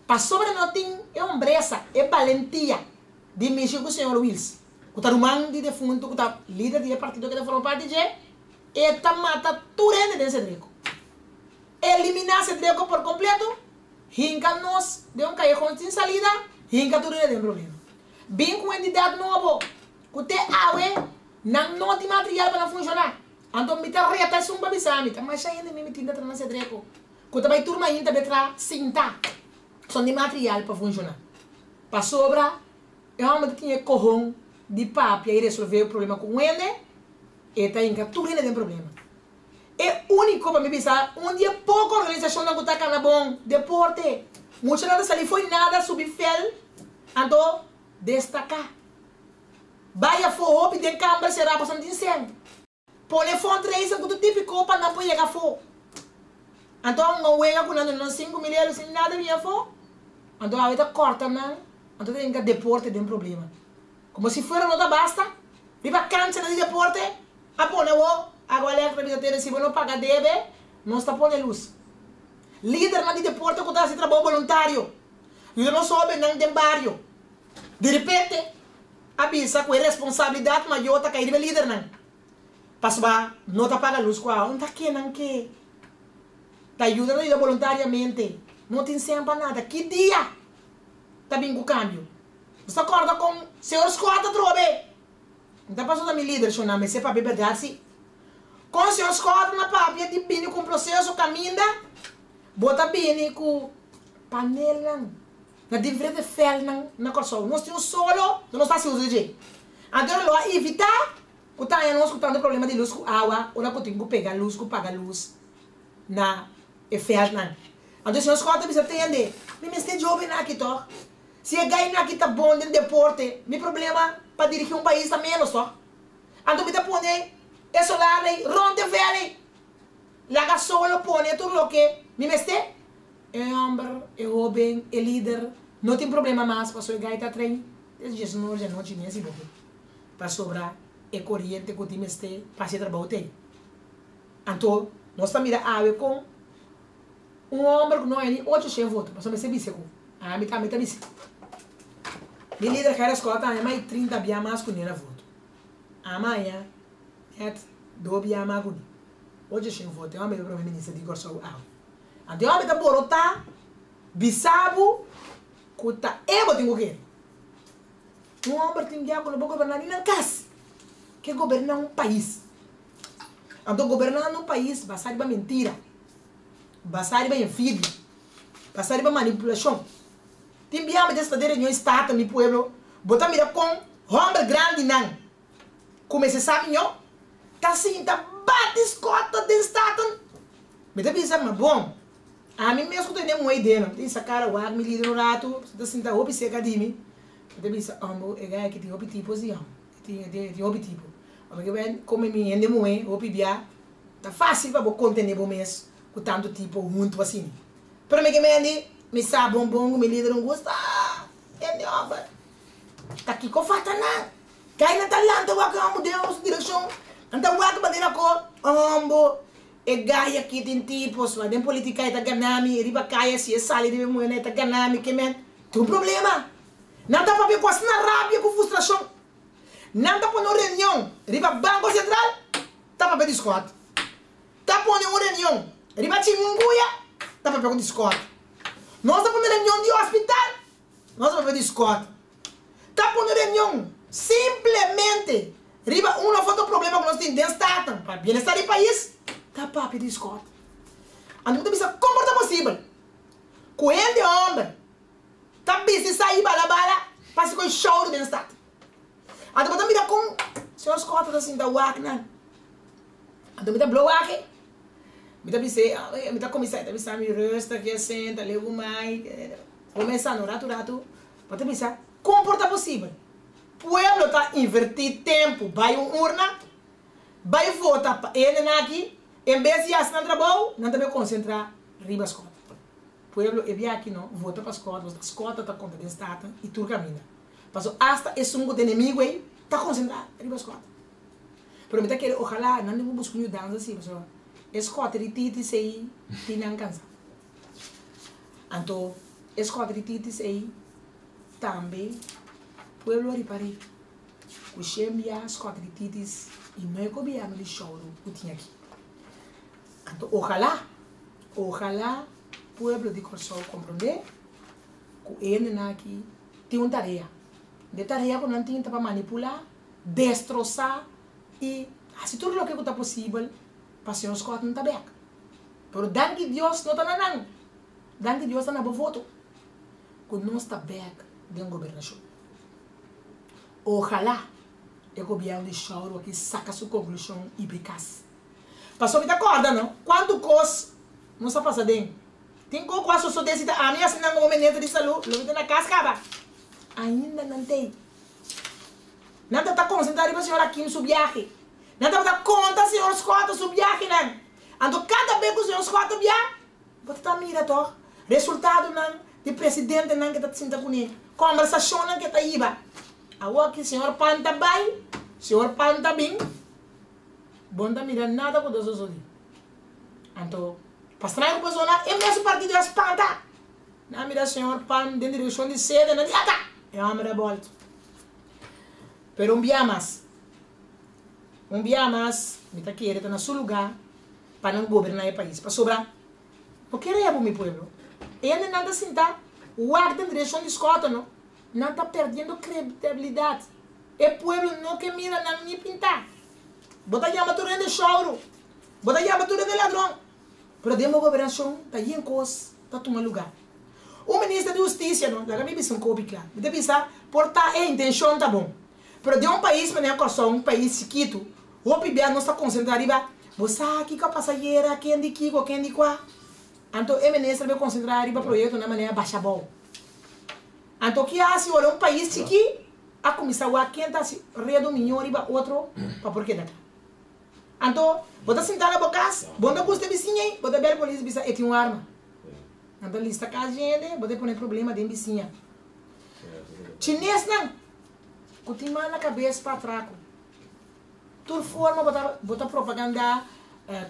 pasobra no tin e hombresa e balentia di mishi ku señor Wiels ku ta ruman di defuntu ku ta lider di e partido ku ta forma parti dje e ta mata tur hende den Cedrico eliminá Cedrico por kompleto. Hinka nos den un kayehon sin salida, hinka tur hende den problema. Bin ku entidat nobo ku te awe nan no tin material pa nan funshoná. Anto mi ta reta esun pa bisa mi ta masha hende mi mi tin ta traha na Sedreko ku ta bai tur mainta be traha sinta son di material pa funshoná. Pasobra e hòmber ta tin e kohon di papia i resolvé e problema ku un hende, e ta hinka tur hende den problema. E úniko pa mi bisa un di e poko organisashonnan ku ta kana bon deporte. Muchanan ta sali fo'i nada subi fel anto destaká. Bai afó hopi den kamber será pasobra no tin sèn. Pone fundraising ku tur tipiko pa nan por yega afó. Anto un wega ku nan duna nan 5000 euro sin nada bini afó. Anto awe ta kòrta nan anto ta hinka deporte den problema. Komo si fuera no ta basta, riba kanchanan di deporte a pone awor agua electrica bisa tene si bo no paga debe nos ta pone luz. Lidernan di deporte ku ta hasi trabou boluntario yuda nos hobennan den bario. Direpente a bisa ku e responsabilidat mayor ta kai riba e lidernan pasobra no ta paga luz ku awa. Un ta kenan ke ta yuda ta yuda boluntariamente no tin sen pa nada. Ki dia ta bin ku kambio? Nos ta kòrda kon Señor Scott atrobe. N ta pasobra mi lider shona mester papia bèrdat si. Kon Señor Scott na papia di bini ku un proseso kaminda bo ta bini ku panelnan na diferente vèlnan na Kòrsou. Nos tin un solo ku nos ta hasi uso di dje. Anto lo a evitá ku ta haña nos ku tantu problema di lus ku awa ora ku tin ku pega lus ku paga lus na e vèlnan. Anto Señor Scott a bisa tende, mi mester djobe nan aki tòg. Si e gainan aki ta bon den deporte, mi problema pa dirigi un pais ta menos toch? Anto mi ta pone e solar ei rond e vel ei. Laga solo pone tur loke mi mester. E homber, e hoben, e lider no tin problema mas pasobra e gai ta train desde diesun or di anochi mes i boke pasobra e coriente cu tin mester pa haci e trabou ta ei. Anto nos ta mira awe con Un homber cu no hay ni ocho shen voto, pasobra mester bisa cu ami tambe ta bisa. Mi lider Gerrit Schotte haña mai 30 bia mas cu nena voto. Ami haña net do bia mas cu ni. Ocho shen voto, e homber ta prome minister di Corsou awe. Anto e homber ta borota bisa bo cu ta e bo tin cu kere. Un homber tin bia cu no por goberna ni nan cas, ke goberna un pais. Anto gobernando un pais basa riba mentira. Basá riba envidia, basá riba manipulashon. Tin biaha mi ta sta den reunion Staten mi pueblo, bo ta mira kon hòmber grandinan ku mester sa miñó ta sinta bati skòta den Staten. Mi ta bisa, ma bon, ami mes ku tene muhé idea no. Mi ta bisa kara wak mi lider un ratu, ta sinta hopi serka di mi. Mi ta bisa, òmbo e gai aki tin hopi tipo si òm, e tin hopi tipo. Òm ke bai kome mi hende muhé hopi bia. Ta fácil pa bo contené bo mes cu tantu tipo huntu asina. Pero mi ke mendi, mi sa bon bon cu mi lider un gusta hende homber. Ta kico falta nan? Cay nan ta lanta wak homber den nos direccion. Nan ta wak manera cu homber e gay aki tin tipos, ma den politica e ta gana mi, riba caya si e sali riba e muhernan e ta gana mi, ke men tin un problema. Nan ta papia cu asina rabia cu frustracion. Nan ta pone un reunion riba Banco Central, ta papia di Scott. Ta pone un reunion riba Chikungunya, ta papia ku di Scott. Nos ta pone reunion di hospital, nos ta papia di Scott. Ta pone reunion simplemente riba un of otro problema ku nos tin den Staten pa bienestar di pais, ta papia di Scott. Anto mi ta bisa kon por ta posibel ku hende homber ta bisti sa i bala bala pa hasi kon shouru den stad. Anto bo ta mira kon señor Scott ta sinta wak nan. Anto mi ta blo wak e. Mi ta bis'é, mi ta kuminsá, e ta bisa mi rustig ya senta, leu mai. Kuminsá no ratu ratu, bo ta bisa kon por ta posibel? Pueblo ta invertí tempu bai un urna, bai vota pa e hendenan aki, en bes di hasi nan trabou, nan ta bai konsentrá riba Scott. Pueblo e bia aki no vota pa Scott pasobra Scott ta konta den Staten i tur kaminda. Pasobra asta esun ku ta enemigu ei ta konsentrá riba Scott. Pero mi ta kere ojalá nan den buska un yudansa si pasobra e Scott di titis ei tin nan kansa. Anto e Scott di titis ei tambe pueblo a ripar'é ku shen bia Scott di titis i no e gobièrnu di Shouro ku tin aki. Anto ojalá, ojalá pueblo di Kòrsou komprondé ku e hendenan aki tin un tarea. De tarea ku nan tin ta pa manipulá, destrosá i hasi tur loke ku ta posibel pa señor Scott no ta bèk. Pero danki Dios no ta na nan, danki Dios ta na bo voto ku nos ta bèk den gobernashon. Ojalá e gobièrnu di Shauro aki saka su konklushon i bai kas. Pasobra mi ta kòrda no, kuantu kos nos a pasa den. Tin kos ku a sosodé si ta ami hasi nan komo minister di salú, lo mi ta na kas kaba. Ainda nan t'ei. Nan tabata konsentrá riba señor Akim su biahe. Nan tabata konta señor Schotte su biahenan. Anto kada bes ku señor Schotte bia, bo ta ta mira tòg resultadonan di presidentenan ke ta sinta kuné, kòmbersashonnan ke ta hiba. Awor ki señor Pan ta bai, señor Pan ta bin. Bo no ta mira nada ku ta sosodé. Anto, pa straño ku persona, e mesun partido a spanta. Nan a mira señor Pan den direkshon di sede, nan di, Ata! E hòmber a bòltu. Pero un bia mas, un bia mas, mi ta kere ta na su lugá pa nan goberná e pais. Pasobra, no kere bo mi pueblo. E hendenan ta sinta wak den direkshon di Skòte, no. Nan ta perdiendo credibilidad. E pueblo no ke mira nan ni pinta. Bo ta yama tur hende shouru. Bo ta yama tur hende ladron. Pero den bo gobernacion ta yen cos ta tuma lugar. Un minister di husticia no, laga mi bisa un kopi cla. Mi ta bisa por ta e intencion ta bon. Pero den un pais manera Corsou, un pais chikitu, hopi bia nos ta concentra riba bo sa kico a pasa ayera, ken di kico, ken di cua. Anto e minister a bay concentra riba proyectonan manera basha abou. Anto ki a hasi ora un pais chikí a kuminsá wak ken ta hasi redo miñó riba otro pa por keda kla. Anto bo ta sintá na bo kas, bo no ta gusta e bisiña ei, bo ta bel polis bisa e tin un arma. Nan ta lista kas di hende, bo ta pone problema den bisiña. Chinesnan ku tin mal na kabes pa atrako. Tur forma bo ta bo ta propagandá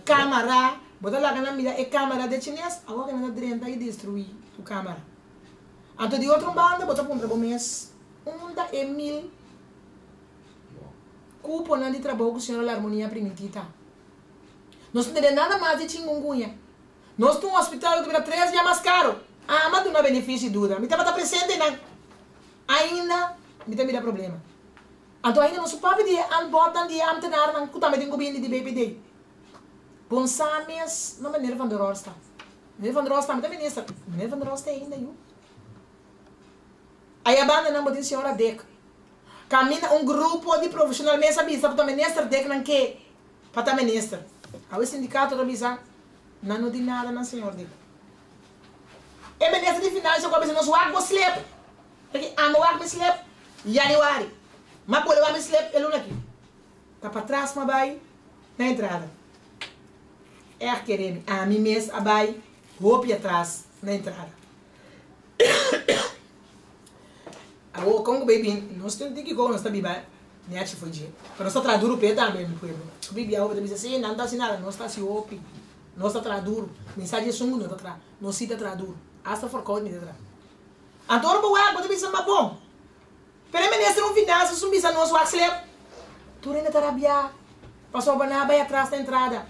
kamara, bo ta laga nan mira e kamara de chines, awor ke nan ta drenta i destruí tu kamara. Anto di otro banda bo ta puntra bo mes, unda e mil cuponan di trabou cu señora Larmonia primintí ta? Nos no tene nada mas di chingunguña. Nos tin un hospital cu ta bira tres bia mas caro. Ama duna beneficio di duda. Mi tabata presente nan. Ainda mi ta mira problema. Anto ainda nos papia di e aanbodnan di e ambtenarnan cu tambe tin cu bini di BPD. Bon sa mes na meneer Van der Horst ta. Meneer Van der Horst tambe ta minister. Meneer Van der Horst ta ainda yu. Aya banda nan bo tin señora Dick. Caminda un grupo di profesional mes a bisa pa ta minister Dick nan ke pa ta minister. Awe sindicato ta bisa nan no di nada nan señor Dick. E minister di financia cu a bisa nos wak bo slip. Peki amo wak mi slip januari. Ma bole wak mi slip e luna aki. Ta patras ma bai na entrada. Echt kere mi, ami mes a bai hopi atras na entrada. Awor kon ku bay bin, nos tin tiki kon nos ta biba nechi fo'i dje. Pero nos ta traha duru p'e tambe, mi pueblo. Ku bibia hopi ta bisa, si, nan ta hasi nada, nos ta hasi hopi. Nos ta traha duru. Mi sa dje esun ku no ta traha. Nos si ta traha duru. Asta forkout mi ta traha. Anto ora bo wak, bo ta bisa, ma bon. Pero e minister un finansa sun bisa nos wak slep. Tur hende ta rabia pasobra nan a bai atras na entrada.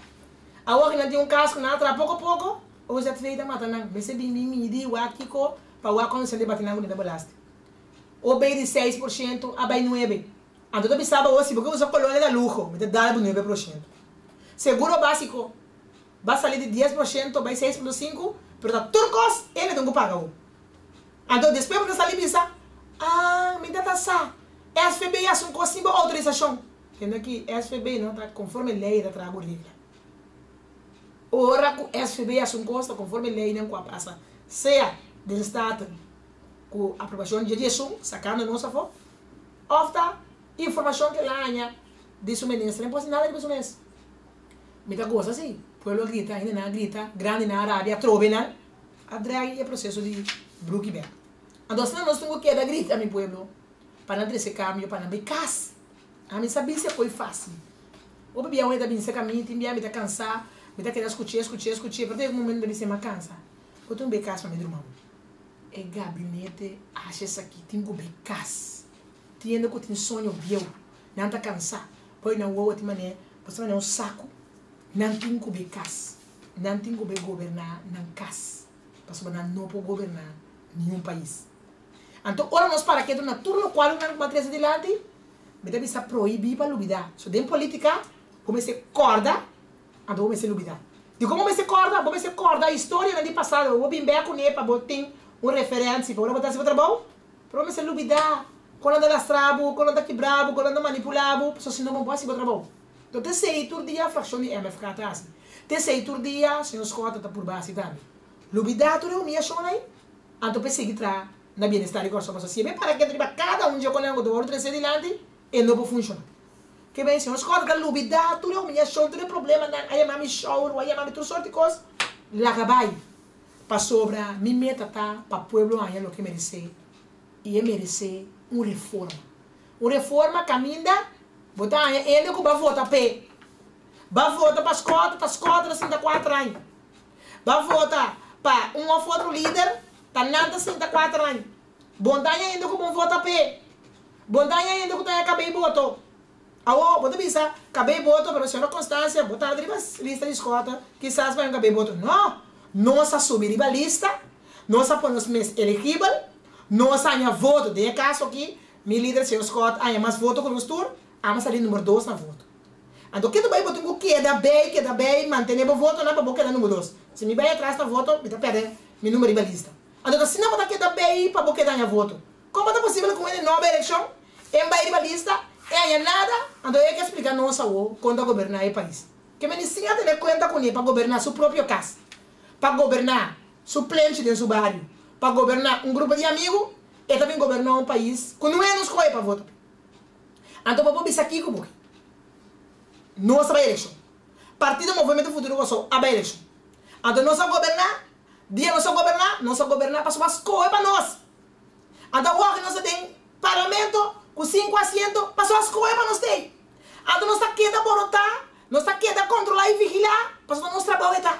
Awor ki nan tin un kas ku nan a traha poko poko, OZV ta mata nan. Mester bin bin midi wak kiko pa wak kondishon di bati nan ku nan ta belasting. O bay di 6% a bai nuebe. Anto ta bisa bo si bo ke usa kolonia ta luho, mi ta dal bo 9%. Seguro basiko ba sali di 10% bai 6.5 pero ta tur kos e mester ku paga bo. Anto despues bo ta sali bisa, Ah, mi ta ta sa, SVB hasi un kos sin bo outorisashon. Tende aki, SVB no ta konforme lei e ta traha ku regla. Ora ku SVB hasi un kos ta konforme leinan ku a pasa, sea den Staten ku aprobashon dje di esun, sakando nos afó, òf ta informashon ku el a haña di su minister. E no por hasi nada riba su mes. Mi ta gosa si, pueblo a grita, hendenan a grita, grandinan a rabia, atrobe nan. A drag e proseso di bruki bek. Anto asina nos tin ku keda grita mi pueblo pa nan trese kambio pa nan bai kas. Ami sa bisa e koi fasil. Hopi bia un e ta bin serka mi, tin bia mi ta kansa, mi ta keda skuch'é, skuch'é, skuch'é, pero ta yega un momento mi ta bisa mi a kansa. Bo tin un bai kas pa mi druma bo. E gabinete haci esaki tin cu bay cas. Tin hende cu tin soño bieu, nan ta cansa, boy nan wowo tin manera, bo sa manera un saco, nan tin cu bay cas, nan tin cu bay goberna nan cas, pasobra nan no por goberna niun pais. Anto ora nos para ketu na tur locual cu nan a trece dilanti, mi ta bisa prohibi pa lubida. So den politica bo mester corda Anto bo mester lubidá. Dikon bo mester kòrda? Bo mester kòrda historianan di pasado. Bo bin bèk kuné pa bo tin un referensia pa ora bo ta hasi bo trabou. Pero bo mester lubidá kon nan ta lastra bo, kon nan ta kibra bo, kon nan ta manipulá bo, pasobra si no bo no por hasi bo trabou. Anto te esei tur dia frakshon di MFK ta hasi. Te esei tur dia señor Schotten ta purba hasi tambe. Lubidá tur e humiashonnan ei, anto pa e sigui traha na bienestar di Kòrsou. Pasobra si e bai para keda riba kada un dje konan ku ta wòrdu trese dilanti, e no por funshoná. Ke ben señor Scott ta lubida tur e humiashon, tur e problemanan, a yama mi shouro, a yama mi tur sorti kos, laga bai. Pasobra mi meta ta pa pueblo haña loke e meresé, i e meresé un reforma. Un reforma kaminda bo ta haña hende ku bo a vota p'e. Bo a vota pa Scott, ta Scott ta sinta kuater aña. Bo a vota pa un òf otro lider, ta nan ta sinta kuater aña. Bo no ta haña hende ku bo vota p'e. Bo no ta haña hende ku ta haña kabei boto. Awor, bo ta bisa, kabei boto, pero señora Constancia, bo tabata riba lista di Schotten, kisas bo haña un kabei boto. No! Nos a subi riba lista, nos a pone nos mes eligibel, nos a haña voto. Den e kaso aki, mi lider señor Schott a haña mas voto ku nos tur, amo a sali number dos na voto. Anto ke ta bai bo tin ku keda bei, keda bei, mantene bo votonan pa bo keda number dos. Si mi bai atras na voto, mi ta pèrdè mi number riba lista. Anto ta asina bo ta keda bei pa bo keda haña voto. Kon ta posibel ku un hende no bai elekshon, e bai riba lista, e haña nada? Anto e ke splika nos awo kon ta goberná e pais. Ke meni sin a tene kuenta kuné pa goberná su propio kas, pa goberná su plenchi den su bario, pa goberná un grupo di amigu, e ta bin goberná un pais ku no hende skohe pa vota p'e. Anto bo por bisa kiko bo ke. Nos a bai elekshon. Partido Movemento Futuro Kòrsou a bai elekshon. Anto nos a goberná Dia nos a goberná, nos a goberná pasobra a skohe pa nos. Anto awor nos ta den parlamento ku sinku asiento pasobra a skohe pa nos t'ei. Anto nos ta keda borotá, nos ta keda kontrolá i vigilá pasobra nos trabou e ta.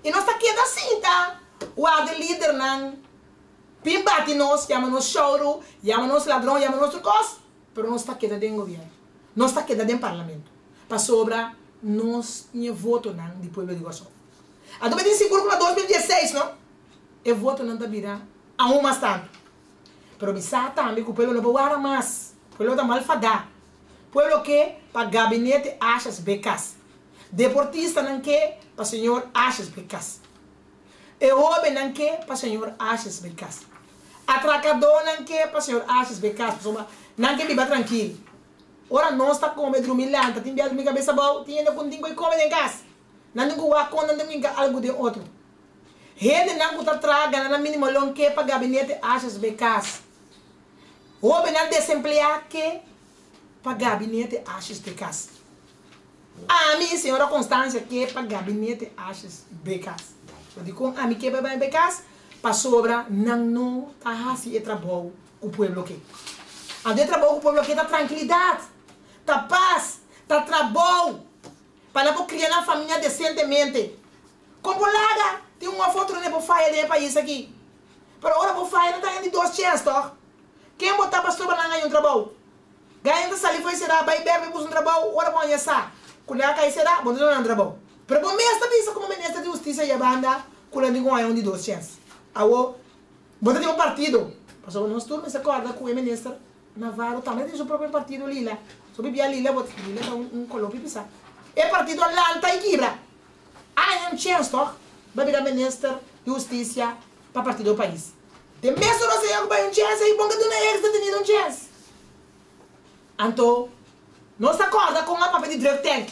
I nos ta keda sinta warda e lidernan bin bati nos, yama nos shouru, yama nos ladron, yama nos tur kos, pero nos ta keda den gobièrnu, nos ta keda den parlamento pasobra nos tin e votonan di pueblo di Kòrsou. Anto mi tin sigur ku na 2016 no, e votonan ta bira aun mas tantu. Pero mi sa tambe ku pueblo no por wara mas. Pueblo ta mal fadá. Pueblo ke pa gabinete Asjes be kas. Deportistanan ke pa señor Asjes be kas. E hóbennan ke pa señor Asjes be kas. Atrakadónan ke pa señor Asjes be kas pasobra nan ke biba trankil. Ora nos ta kome drumi lanta tin bia drumi kabes abou, tin hende ku no tin ku e kome den kas. Nan tin ku wak kon nan ta minka algu den otro. Hendenan ku ta traha gana nan minimo lon ke pa gabinete HSB kas. Hobennan desempleá ke pa gabinete HSB kas. Ami, señora Constancia, ke pa gabinete HSB kas. So dikon ami ke pa bai bai kas? Pasobra nan no ta hasi e trabou ku pueblo ke. Anto e trabou ku pueblo ke ta trankilidat, ta pas, ta trabou. Pa nan por cria nan famia decentemente. Con bo laga tin un of otro ne por faya den e pais aki. Pero ora bo faya nan ta haña di dos chens toch? Ken bo ta pa stroba nan haña un trabou? Gaña ta sali fo'i sera bay bek bay busca un trabou ora bo haña sa cu nan a cay sera bo no ta duna nan trabou. Pero bo mes ta bisa como minister di husticia ya banda cu nan tin cu haña un di dos chens. Awo bo ta tin un partido pasobra nos tur mester corda cu e minister Navarro tambe tin su propio partido lila. So bibia lila bo lila ta un color pipisa. E partido a lanta y kibra. Aña un chens toch ba bira minister di husticia pa partido pais. Den mesun rosea cu bay un chens ey bon ke duna ex detenido un chens. Anto nos ta corda con a papia di drug tank.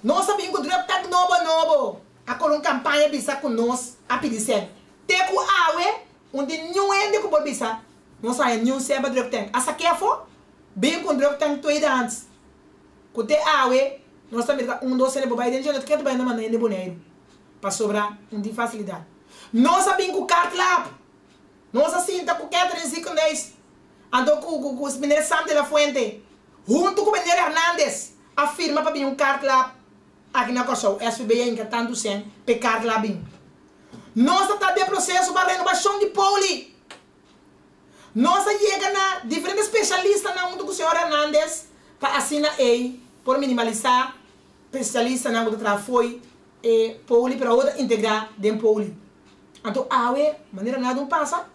Nos a bin cu drug tank nobo nobo. A colo un campaña bisa cu nos a pidi cen. Te cu awe un di niun hende cu por bisa Nos haña niun seba druk tank. A sak'é afó, bin ku un druk tank tweedehands. Ku te awe, nos ta mira ta un dos hende por bai den dje, no ta kere ta bai na manda hende Boneiru. Pasobra un tin fasilidat. Nos a bin ku Kartlab. Nos a sinta ku Catherine Ziekenhuis, anto ku ku ku meneer Sam de la Fuente, huntu ku meneer Hernandez a firma pa bin un Kartlab aki na Kòrsou. SVB a hinka tantu sèn p'e Kartlab bin. Nos ta ta den proseso pa renobashon di Poli. Nos a yega na diferente spesialistanan huntu ku señor Hernandez pa asina ei por minimalisá spesialistanan ku ta traha fo'i e poli pero awor ta integrá den poli. Anto awe manera nada un pasa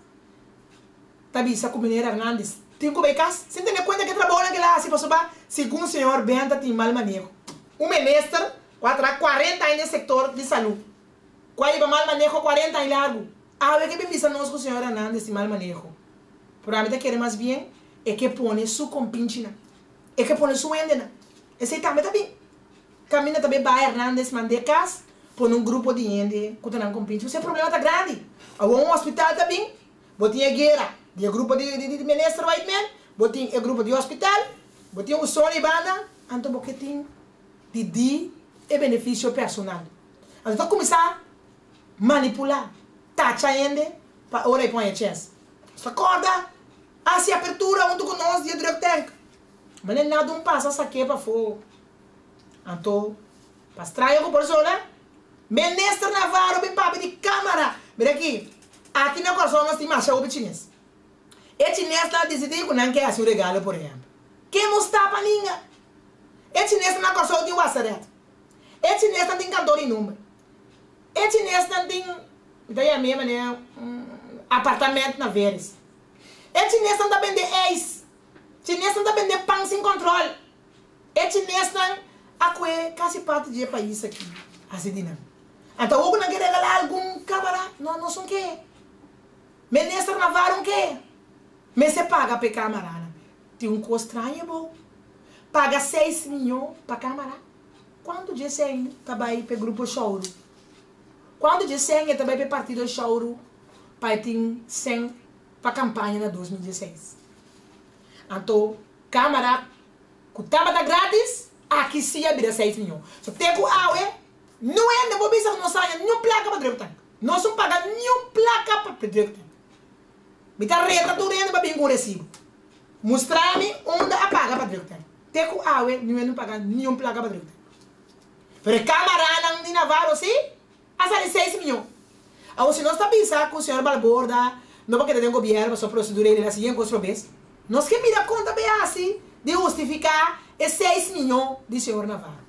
ta bisa ku meneer Hernandez tin ku bai kas sin tene kuenta ku e trabounan ku el a hasi pasobra segun señor Benta tin mal maneho. Un minister ku a traha kuarenta aña den sektor di salú ku a hiba mal maneho kuarenta aña largu. Awe ke bin bisa nos ku señor Hernandez tin mal maneho. Pero ami ta kere mas bien e ke pone su kompinchinan. E ke pone su hendenan. Esei tambe ta bin. Kaminda ta bay baha Hernandez mand'é kas pone un grupo di hende ku ta nan kompinchi. Pasobra e problema ta grandi. Awor un hospital ta bin, bo tin e guera di e grupo di di minister Whiteman, bo tin e grupo di hospital, bo tin un solo banda, anto bo ke tin di di e benefisio personal. Anto ta kuminsá manipulá, tacha hende pa ora e pon e chèns. Nos ta kòrda hasi apertura huntu ku nos di e drug tank. Manera nada un pasa sak'é pafó. Anto, pa straño ku por sona, Minister Navarro bin papia di kámara. Mira aki, aki na Kòrsou nos tin masha hopi chines. E chinesnan a disidí ku nan ke hasi un regalo por ehèmpel. Ke nos tapa ninga? E chinesnan na Kòrsou tin waseret. E chinesnan tin kantor di number. E chinesnan tin, mi ta yam'é manera un apartament na Veris. E chinesnan ta bende ijs. Chinesnan ta bende pan sin control. E chinesnan a kue kasi parti di e pais aki hasi di nan. Anto awor ku nan ke regalá algun kamara, no, nos un ke. Minister Navarro un ke. Mester paga pa e kamaranan. Tin un kos straño bo. Paga seis miyon pa kamara. Kuantu dje sèn ta bai p'e grupo Shouru? Kuantu dje sèn e ta bai p'e partido Shouru pa e tin sèn pa kampaña na 2016? Anto kámara ku tabata grátis aki sí a bira seis miyon. So te ku awe niun hende por bisa ku nos haña niun plaka pa druktank. Nos no paga niun plaka pa druktank. Mi ta reta tur hende pa bin ku un resibo. Mustra mi unda a paga pa druktank. Te ku awe niun hende no paga niun plaka pa druktank. Pero e kamaranan di Navarro sí a sali seis miyon. Awor si nos ta bisa ku señor Balborda no por keda den gobierno pasobra prosedura ei la sigui en kos robes, nos ke mira kon ta bay hasi di hustifiká e seis miyon di señor Navarro.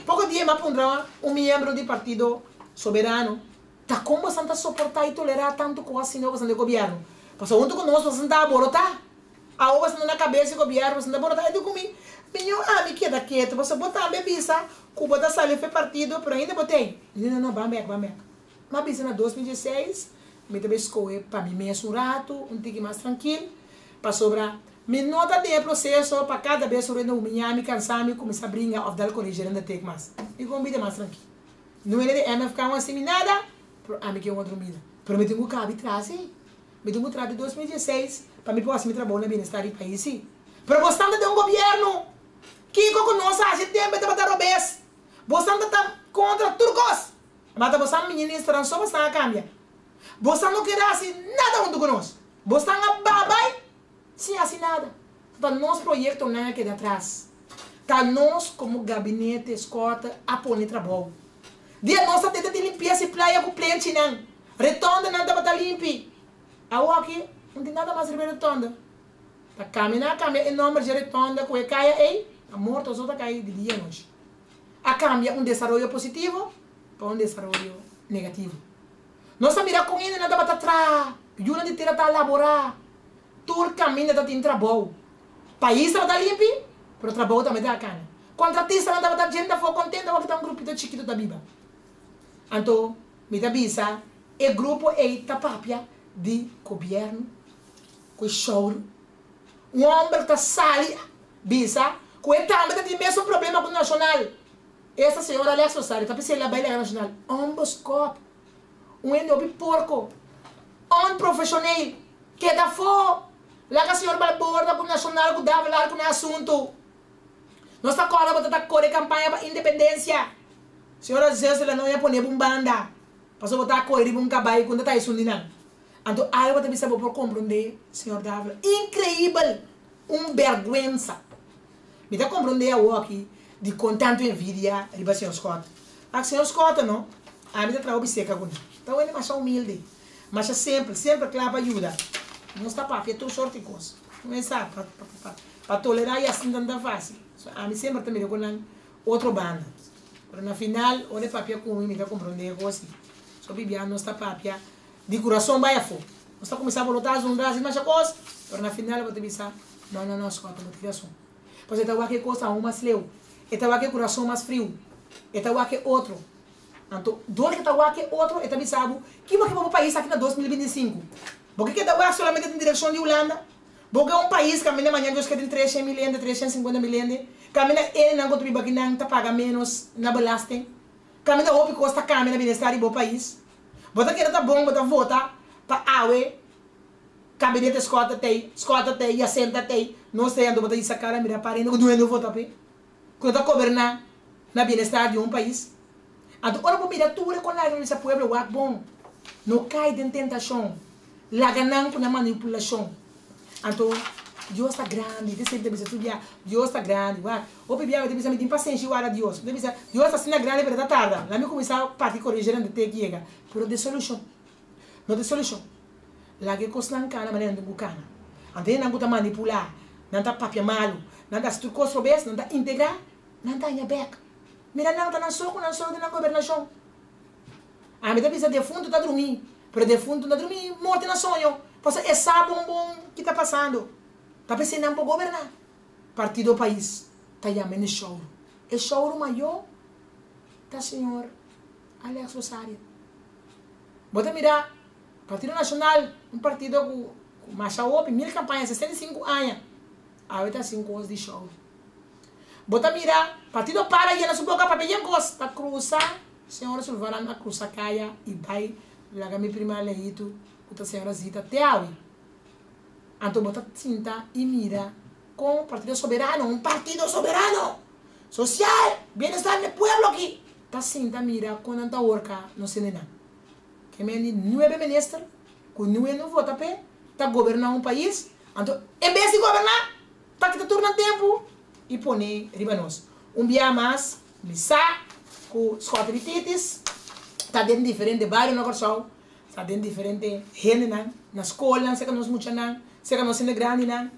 Poko dia mi a puntra un miembro di partido Soberano Ta kon bosan ta soportá i tolerá tantu kos asina bosan den gobièrnu? Pasobra huntu ku nos bosan ta aborotá. Awor bosan ta na kabes di gobièrnu, bosan ta aborotá. E di ku mi, Miño ami keda ketu, pasobra bo tambe bisa ku bo ta sali for e partido, pero ainda bo ta ei. Mi di, No, no, ban bèk, ban bèk. Mi a bisa na 2016, mi ta bai skohe pa mi mes un ratu, un tiki mas trankil, pasobra mi no ta den e proseso pa kada bes un rende humiñá mi, kansá mi, kuminsá bringa òf dal koreshi rende tek mas. Mi kon bida mas trankil. No era di MFK un hasi mi nada, pero ami ke un otro mida. Pero mi tin ku kabi tras ei. Mi tin ku traha di 2016 pa mi por hasi mi trabou na bienestar di pais si. Pero bosnan ta den un gobierno! Kiko ku nos a hasi tempu e tabata robes? Bosnan ta ta kontra tur kos! Ma ta bosnan ministronan so bosnan a kambia. Bosnan no kere hasi nada huntu ku nos. Bosnan a babai sin hasi nada. Ta nos proyektonan a keda atras. Ta nos komo gabinete Schotte a pone trabou. Dia nos ta tenta di limpiesa e playa ku plenchinan. Retondanan tabata limpi. Awoki no tin nada mas riba e retonda. Ta kaminá a kambia e nomber dje retonda ku e kaya ei, ta morto so ta kai di dia anochi. A kambia un desaroyo positivo pa un desaroyo negativo. Nos ta mira kon hendenan tabata traha, yunan di tera ta laborá. Tur kaminda ta tin trabou. Pais tabata limpi, pero trabou tambe ta kana. Kontratistanan tabata djenta afó kontento awor ku ta un grupito chikito ta biba. Anto mi ta bisa e grupo ei ta papia di gobièrnu ku e shouru. Un hòmber ta sali bisa ku e tambe ta tin mesun problema ku Nashonal. Esta señor Alex Rosario ta bisa el a bai laga Nashonal. Onbeskòp. Un hende hopi porko. Onprofeshoneel. Keda afó! Laga señor Balborda ku Nashonal ku Davelaar ku nan asuntu. Nos ta kòrda bo ta ta kore kampaña pa independensia. Señora Zeuser la no ya pone bo un banda. Pasobra bo ta kohe riba un kabai ku no ta esun di nan. Anto awe bo ta bisa bo por komprondé, señor Davila. Inkreibel! Un bèrgwensa! Mi ta komprondé awoki dikon tantu envidia riba señor Schotte. Ak señor Schotte no, ami ta traha hopi seka kuné. Ta wende masha humilde, masha simpel, semper kla pa yuda. Nos ta papia tur sort di kos. No e sa, pa pa pa tolerá i asina tan tan fásil. So ami semper ta mira ku nan otro banda. Pero na final, ora e papia ku mi, mi ta komprondé e kos si. So bibia nos ta papia Di kurason bai afó. Nos ta kuminsá bolotá, zundrá, hasi masha kos, pero na final bo ta bisa, No, no, no, Scott, bo tin rason. Pasobra e ta wak e kos aun mas leu. E ta wak e kurason mas friu. E ta wak e otro. Anto, dor ku e ta wak e otro, e ta bisa bo, Ki bo ke pa bo pais aki na 2025? Bo ke keda wak solamente den direkshon di Hulanda? Bo ke un pais kaminda mañana Dios ke tin treshen mil hende, treshen sinkuenta mil hende, kaminda elnan ku ta biba akinan ta paga ménos na belasting, kaminda hopi kos ta kambia na bienestar di bo pais? Bo ta kere ta bon bo ta vota pa awe kabinete Scott ta tei, Scott ta tei, Jacinta ta tei, nos tei anto bo ta hisa kara mira parente ku duende vota p'e ku no ta goberná na bienestar di un pais. Anto ora bo mira tur e kon laga bisa pueblo wak bon no kai den tentashon laga nan ku nan manipulashon. Anto Dios ta grandi, te semper ta bisa tur bia, Dios ta grandi, wak, hopi bia mi ta bisa mi tin pasenshi wak na Dios, mi ta bisa Dios ta asina grandi pero ta tarda, la mi kuminsá parti koreshi rente te yega, pero de solushon, no tin solushon, laga e kosnan kana manera nan tin ku kana, anto hende nan ku ta manipulá, nan ta papia malu, nan ta hasi tur kos robes, nan ta integrá, nan ta haña bèk, mira nan ta nan so ku nan so den nan gobernashon. Ami ta bisa defuntu ta drumí, pero defuntu no ta drumí morti na soño, pasobra e sa bon bon ki ta pasando. Ta p'esei nan por goberná. Partido Pais ta yama e shouru. E shouru mayó ta señor Alex Rosario. Bo ta mira Partido Nashonal, un partido ku masha hopi, mil kampaña, 65 aña, awe ta hasi un kos di shouru. Bo ta mira Partido Para yena su boka papia yen kos, ta krusa. Señora Sulvaran a crusa caya y bay laga mi prima Lehitu cu ta señora Zita te awe. Anto bo ta sinta y mira con Partido Soberano, un partido soberano, social, bienestar n'e pueblo aki, ta sinta mira con nan ta horca nos hendenan. Ke men di nuebe minister cu niun no vota p'e ta goberna un pais, anto en bes di goberna ta kita tur nan tempo y pone riba nos. Un bia mas Mi sa ku Schotrititis ta den diferente bario na Kòrsou, ta den diferente hendenan, na skolnan serka nos muchanan, serka nos hende grandinan,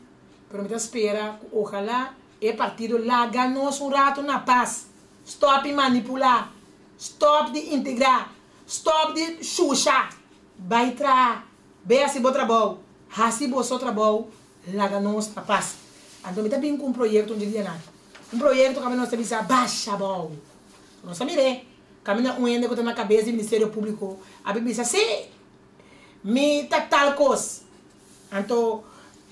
pero mi ta spera ku ojalá e partido laga nos un ratu na pas, stòp di manipulá, stòp di integrá, stòp di shusha, bai traha, bai hasi bo trabou, hasi boso trabou, laga nos na pas. Anto mi ta bin ku un proyekto un dia di anaki. Un proyekto kaminda nos ta bisa basha abou. Nos a mir'é kaminda un hende ku ta na kabes di Ministerio Públiko a bin bisa, Sí, mi ta tal kos. Anto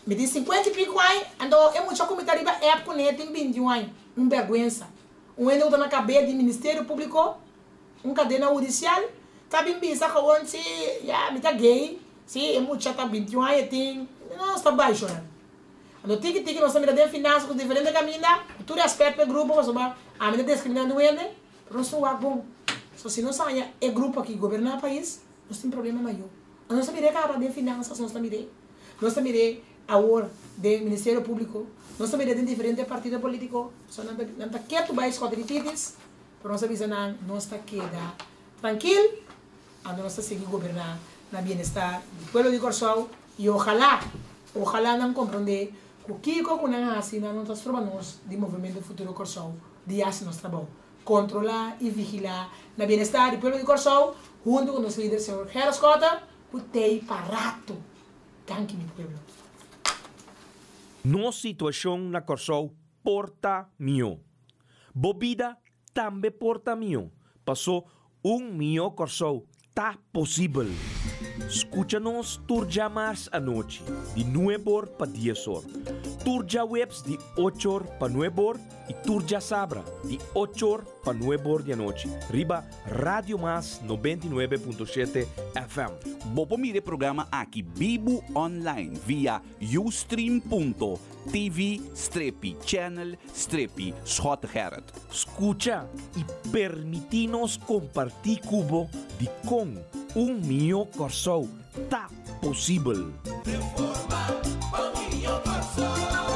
mi tin sinkuenta i piku aña, anto e mucha ku mi ta riba app kuné tin bintiun aña. Un bèrgwensa. Un hende ku ta na kabes di Ministerio Públiko, un kadena hudisial, ta bin bisa gewoon, Sí, ya, mi ta gay. Sí, e mucha ta bintiun aña e tin. Nos ta baisho nan. Anto tiki tiki nos ta mira den finansa ku diferente kaminda, ku tur rèspèt pa e grupo pasobra ami ta diskriminá niun hende, pero nos tin wak bon. So si nos haña e grupo aki goberná pais, nos tin problema mayó. Anto nos ta mir'é kaba den finansas, nos ta mir'é, nos ta mir'é awor den Ministerio Públiko, nos ta mir'é den diferente partido polítiko, so nan ta nan ta ketu bai skòt rititis, pero nos ta bisa nan nos ta keda trankil, anto nos ta sigui goberná na bienestar di pueblo di Kòrsou. I ojalá, ojalá nan komprondé ku kiko ku nan hasi nan no ta stroba nos di Movementu Futuro Kòrsou di hasi nos trabou, kontrolá i vigilá na bienestar di pueblo di Kòrsou huntu ku nos lider señor Gerrit Schotte ku t'ei pa rato. Danki mi pueblo. Nos situashon na Kòrsou por ta mihó. Bo bida tambe por ta mihó. Pasó un mihó Kòrsou ta posibel. Skucha nos tur djamars anochi, di nuebe or pa dies or. Tur djaweps di ochor pa nuebor i tur djasabra di ochor pa nuebor di anochi riba Radio Mas 99.7 FM. Bo por mira e programa aki bibu online via ustream.tv strepi channel strepi Schottegerrit. Skucha i permití nos kompartí ku bo dikon un mihó Kòrsou ta posibel. Reforma pa mihó Kòrsou.